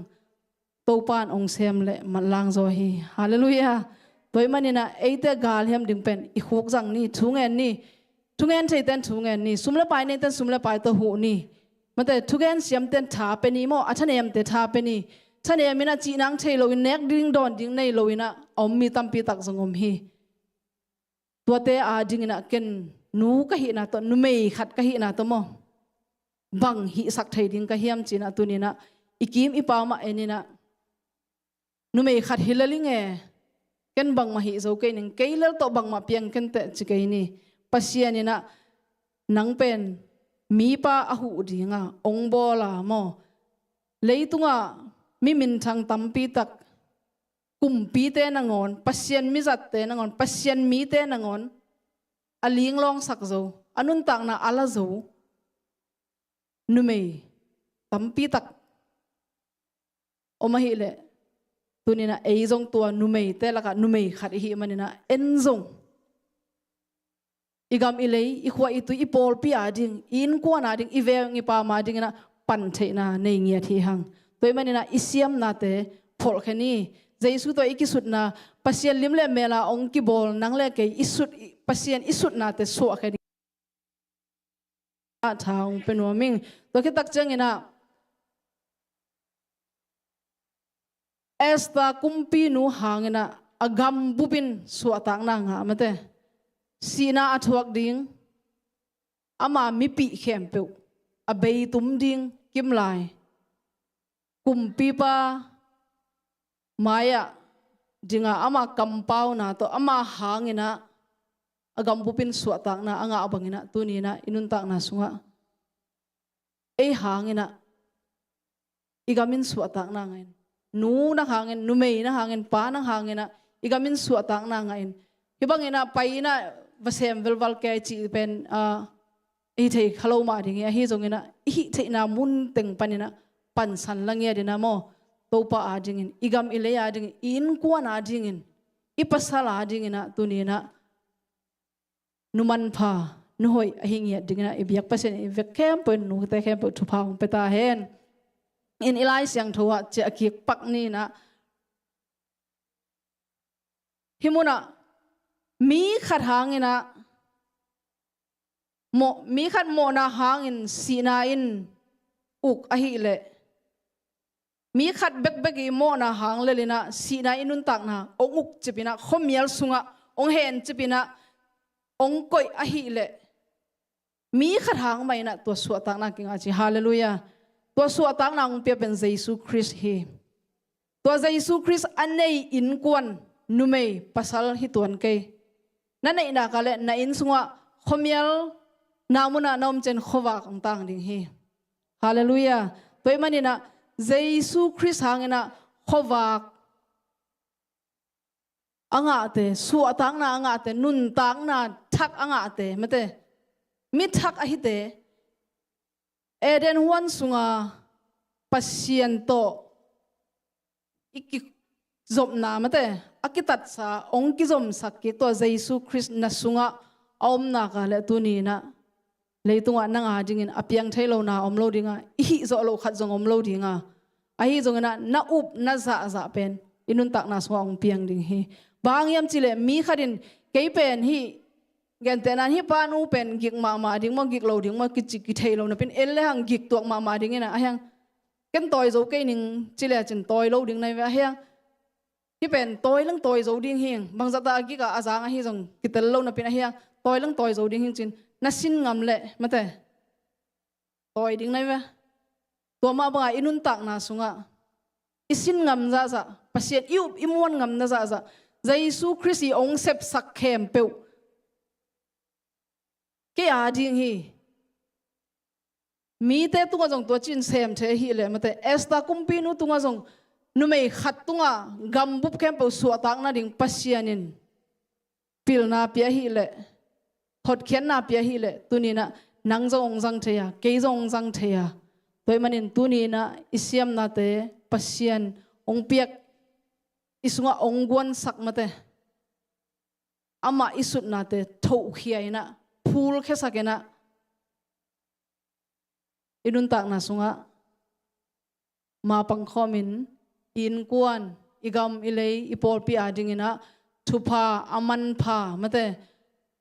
Topa in hong sem le manlang zaw hi. Halleluiah. Tua ahih manin ah eite galhiam ding pen i khuk zang ni, thu ngen ni. Thungen theite in thungen ni, sum le pai neite in sum le pai tawh huh ni. Mate, thugen siamte in tha pia ni maw, a thanemte tha pia ni. Thanem in ah cih nang thei loin, nek ding dawn ding nei loin ah a om mi tampi tak zong om hi. Tuate adingin ah ken nu ka hihna tawh, numei khat ka hihna tawh maw, bang hihsak thei ding ka hiam ci-in ah tuni-in ah i kim i pam ah en in ah, numei khat hi lel ing e, ken bangmah hih zo kei ning, kei lel tawh bangmah piang ken teh ci kei ni. Pasian in ah nang pen mipa a huh ding a hong bawl a maw, leitungah mi minthang tampi tak, kumpite nangawn, Pasian mizatte nangawn, Pasian mite nangawn a linglawngsak zo, a nuntakna a la zo numei tampi tak om ahih leh, tuni-in ah ei zong tua numeite lakah numei khat i hih manin ah en zong i gam i lei, i khua i tui, i pawlpi ading, i innkuan ading, i veng i pam adingin ah pantheihna nei ngiat hi hang. Tua ahih manin ah i siamnate pholhkhia ni. Jesu tawh i kisutna, Pasian lim le mel a hong kibawl nang le kei i sut, i, Pasian i sutnate suahkhia ni. A tha hong pia nuam ing. Tua khit tak ciangin ah Esther kumpinu hangin ah a gam bup in suahtakna ngah mate. Sihna a thuak ding, ama mipih khempeuh a beitum ding kimlai, kumpipa mai-ah dingin ama kampauna tawh, ama hangin ah a gam bup in suahtakna a ngah bangin ah tuni-in ah i nuntakna sungah ei hangin ah i gam in suahtakna ngah in. Nu nang hangin, numei nang hangin, pa nang hangin ah i gam in suahtakna ngah in. Hih bangin ah pai-in ah va sem velval kei cih pen, ah, i hih theih kha lo mah ding hi. Ahi zongin ah i hih theihna mun teng panin ah pansan la ngiat in ah maw, Topa adingin, i gam i lei adingin, i innkuan adingin, i pasal adingin ah tuni-in ah nu manpha, nu hoih ahi ngiat dingin ah i biak Pasian in i vek khempeuh in, nute khempeuh thupha hong pia ta hen. In i Lai Siangtho ah ciah kik pak ni in ah, hih munah mi khat hangin ah mawh, mi khat mawhna hangin sihna in uk ahih leh, mi khat bekbek i mawhna hang lel in ah sihna i nuntakna hong ukcip in ah, khuamial sungah hong hencip in ah hong koih ahih leh, mi khat hang mah in ah tua suahtakna kingah ci. Halleluiah. Tua suahtakna hong pia pen Jesu Khrist hi. Tua Jesu Khrist a nei innkuan numei pasal hi tuan kei. Na neihnak ah le na inn sungah khuamial na munah na om ciang khuavak hong tang ding hi. Halleluiah. Tua ahih manin ah Jesu Khrist hangin ah khuavak a ngahte, suahtakna a ngahte, nuntakna thak a ngahte, mate, mi thak a hite, Eden huan sunga Pasian tawh i kizopna mate, a kitatsa hong kizomsak kik tua Jesu Khrist na sungah a om nak leh tuni-in ah leitungah nang a dingin a piang thei lo na om lo ding a, i hih zawh loh khat zong om lo ding a, ahi zongin ah na up na zahzah pen i nuntakna sungah hong piang ding hi. Bang hang hiam cih leh mi khat in kei pen hih, gentehna in hih pa nu pen gik mahmah ding maw, gik lo ding maw, kici kithei lo napi-in en le hang gik tuak mahmah ding in ah, ahi hang ken tawi zo kei ning ci lecin tawi lo ding na hi ve, ahi hang hih pen tawi leng tawi zo ding hi, bangzah ta a gik a, a zang ahi zong kitel lo napi-in, ahi hang tawi leng tawi zo ding hi ci-in na sin ngam leh mate, tawi ding na hi ve. Tua mah bangah i nuntakna sungah i sin ngam zahzah, Pasian i up i muan ngamna zahzah, Jesu Khrist i hong sepsak khempeuh kei a ding hi. Mite tungah zong tua ci-in sem thei ahih leh mate, Esther kumpinu tungah zong numei khat tungah gambup khempeuh suahtak nading Pasian in pilna pia ahih leh, hotkhiatna pia ahih leh, tuni-in ah nang zong hong zang thei a, kei zong hong zang thei a. Tua ahih manin tuni-in ah i siamnate, Pasian hong piak, i sungah hong guansak mate, amah i sutnate thohkhia in ah, phulkhiasak in ah, i nuntakna sungah mapang khawmin i innkuan, i gam, i lei, i pawlpi a dingin ah thupha, a manpha mate,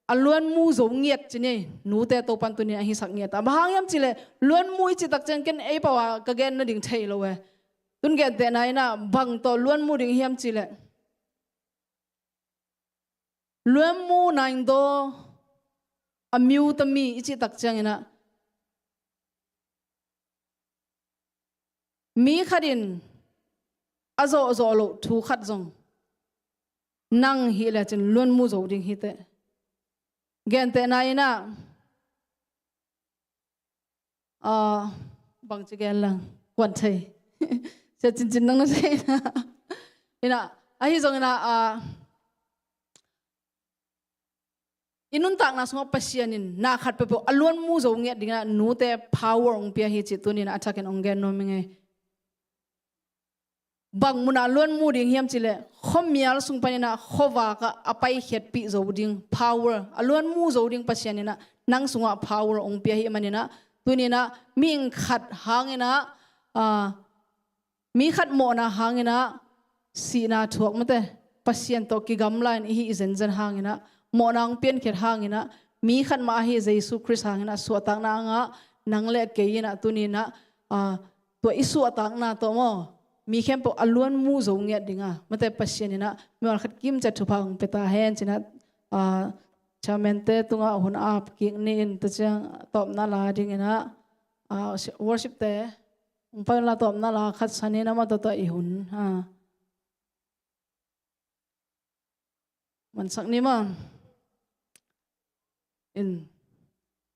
a luanmu zo ngiat ci ni ei. Nute Topan tuni-in a hisak ngiat a, bang hang hiam cih leh luanmu i cih tak ciang ken ei pau a ka gen nading thei lo e. Tun gentehna in ah bang tawh luanmu ding hiam cih leh, luanmu, naingdaw, a miutami i cih tak ciangin ah mi khat in a zawhzawh loh thu khat zong nang hih lecin luanmu zo ding hi teh. Gentehna in ah, ah, bangci gen lang kuan thei. Sia Cincin nang na thei na. In ah, ahi zongin ah, ah, i nuntakna sungah Pasian in na khat peuhpeuh a luanmu zo ngiat dingin ah nute power hong pia hi cih tuni-in ah a thakin hong gen nuam ing ei. Bang munah luanmu ding hiam cih leh, khuamial sung panin ah khuavak ah a paikhiatpih zo ding power, a luanmu zo ding Pasian in ah nang sungah power hong pia ahih manin ah, tuni-in ah mihing khat hangin ah, ah, mi khat mawhna hangin ah sihna thuak mate, Pasian tawh kigamla-in i hih zenzen hangin ah, mawhna hong piankhiat hangin ah, mi khat mah ahi Jesu Khrist hangin ah suahtakna a ngah nang le kei in ah tuni-in ah, ah, tua i suahtakna tawh maw, mi khempeuh a luanmu zo ngiat ding a, mate, Pasian in ah mimal khat kim ciat thupha hong pia ta hen ci-in ah, ah, chairman-te tungah hun ap kik ni in, tua ciang tawpna la dingin ah, ah, worship-te hong pai unla, tawpna la khat sa ni in, amah tawh tawh i hun, ah, mansak ni maw. In,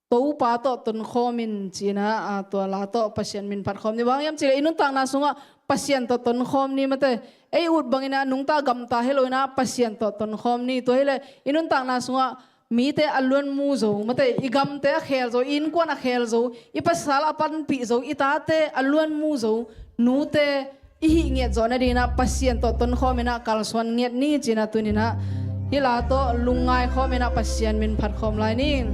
Topa tawh tonkhawm in ci-in ah, ah, tua la tawh Pasian min phat khawm ni. Bang hang hiam cih leh i nuntakna sungah Pasian tawh tonkhawm ni mate. Ei ut bangin ah nungta gamta hi lo-in ah Pasian tawh tonkhawm ni. Tua hi leh i nuntakna sungah mite a luanmu zo mate, i gamte a khel zo, i innkuan a khel zo, i pasal a panpih zo, i tate a luanmu zo, nute i hih ngiat zawh nadingin ah Pasian tawh tonkhawm in ah kalsuan ngiat ni ci-in ah tuni-in ah hih la tawh lungngai khawm in ah Pasian min phat khawm lai ni.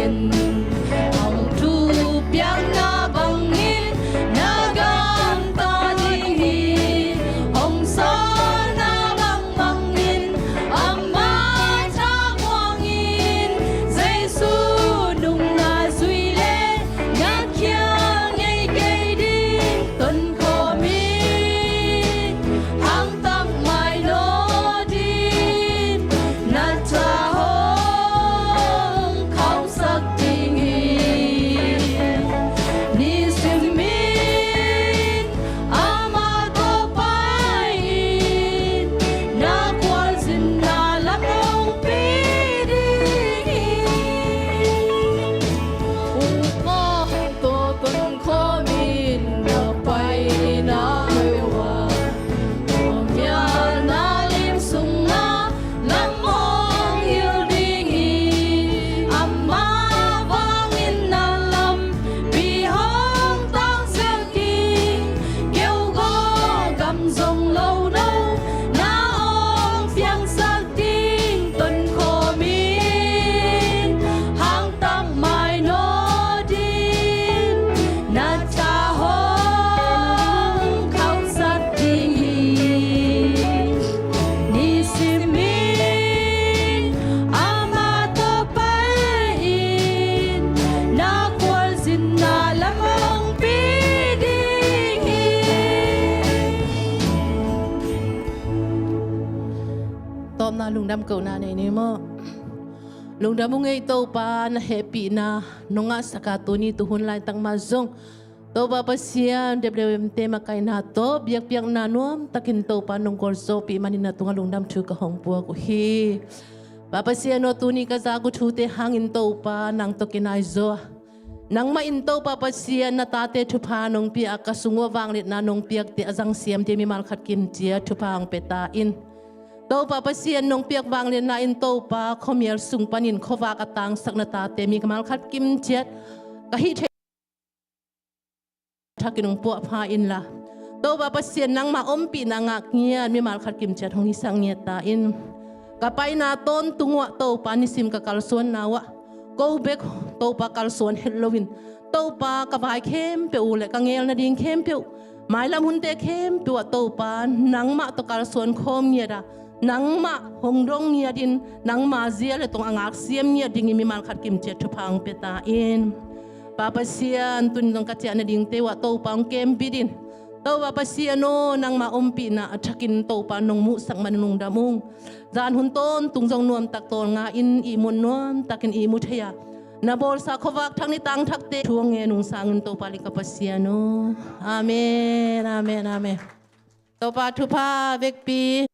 Hong thupiakna bangin na gamta ding hi. Hong sawlna bangbangin ama thamuangin Jesu nungna zui le ngakkhia ngei kei ding tonkhawm in hangtak mai naw ding na tha hong khauhsak ding hi. Nisimin ama tawh pai-in na khualzinna lam hong pia ding hi. Ungkawm tawh tonkhawmin na paina hoih uh a, khuamialna lim sungah lam hong hilh ding hi. Amah vangin na lampi hong tangsak ding, keugaw gam zong lo no na hong piangsak ding tonkhawmin hangtak mai naw ding na tha hong khauhsak ding hi. Nisimin ama tawh pai-in na khualzinna lam hong pia ding hi. Tawpna lungdam kohna nei ni maw? Lungdam ung ei Topa, na hehpihna nong ngahsak a tuni tuhun laitak mah zong Topa Pasian, W W M te makaihna tawh biakpiakna nuamtakin Topa nong gualzawhpih manin na tungah lungdam thu ka hong puak uh hi. Pa Pasian aw, tuni ka zak uh thute hangin Topa nang tawh kinai zaw a, nangmah in Topa Pasian na tate thupha nong pia a, ka sung uh a vangliatna nong piakte a zangsiamte mimal khat kim ciat thupha hong pia ta in. Topa Pasian nong piak vangliatna in Topa khuamial sung panin khuavak a tangsak na tate mimal khat kim ciat ka hih thei thakin hong puahpha inla, Topa Pasian nangmah ompihna ngah ngiat mimal khat kim ciat hong hisak ngiat ta in. Ka paina tawntung uh ah Topa nisim ka kalsuanna uh ah ko bek Topa kalsuan het loin Topa ka vai khempeuh uh le ka ngel nading khempeuh, mailam hunte khempeuh ah Topa nangmah tawh kalsuan khawm ngiat a, nangmah hong dong ngiatin nangma zia le tong a ngaksiam ngiat dingin mimal khat kim ciat thupha hong pia ta in. Pa Pasian, tuni zong ka ciah nadingte uh ah Topa hong kembit in. Topa Pasian aw, nangma ompihna a thakin Topa nong muhsak man lungdam ung. Zan hun tawntung zong nuamtak tawlnga in ihmu nuamtakin ihmu thei a, na bawlsa khuavak thak ni tangthakte thu hong ngen ung sangin Topa leh ka Pasian aw. Amen, amen, amen. Topa thupha vekpi.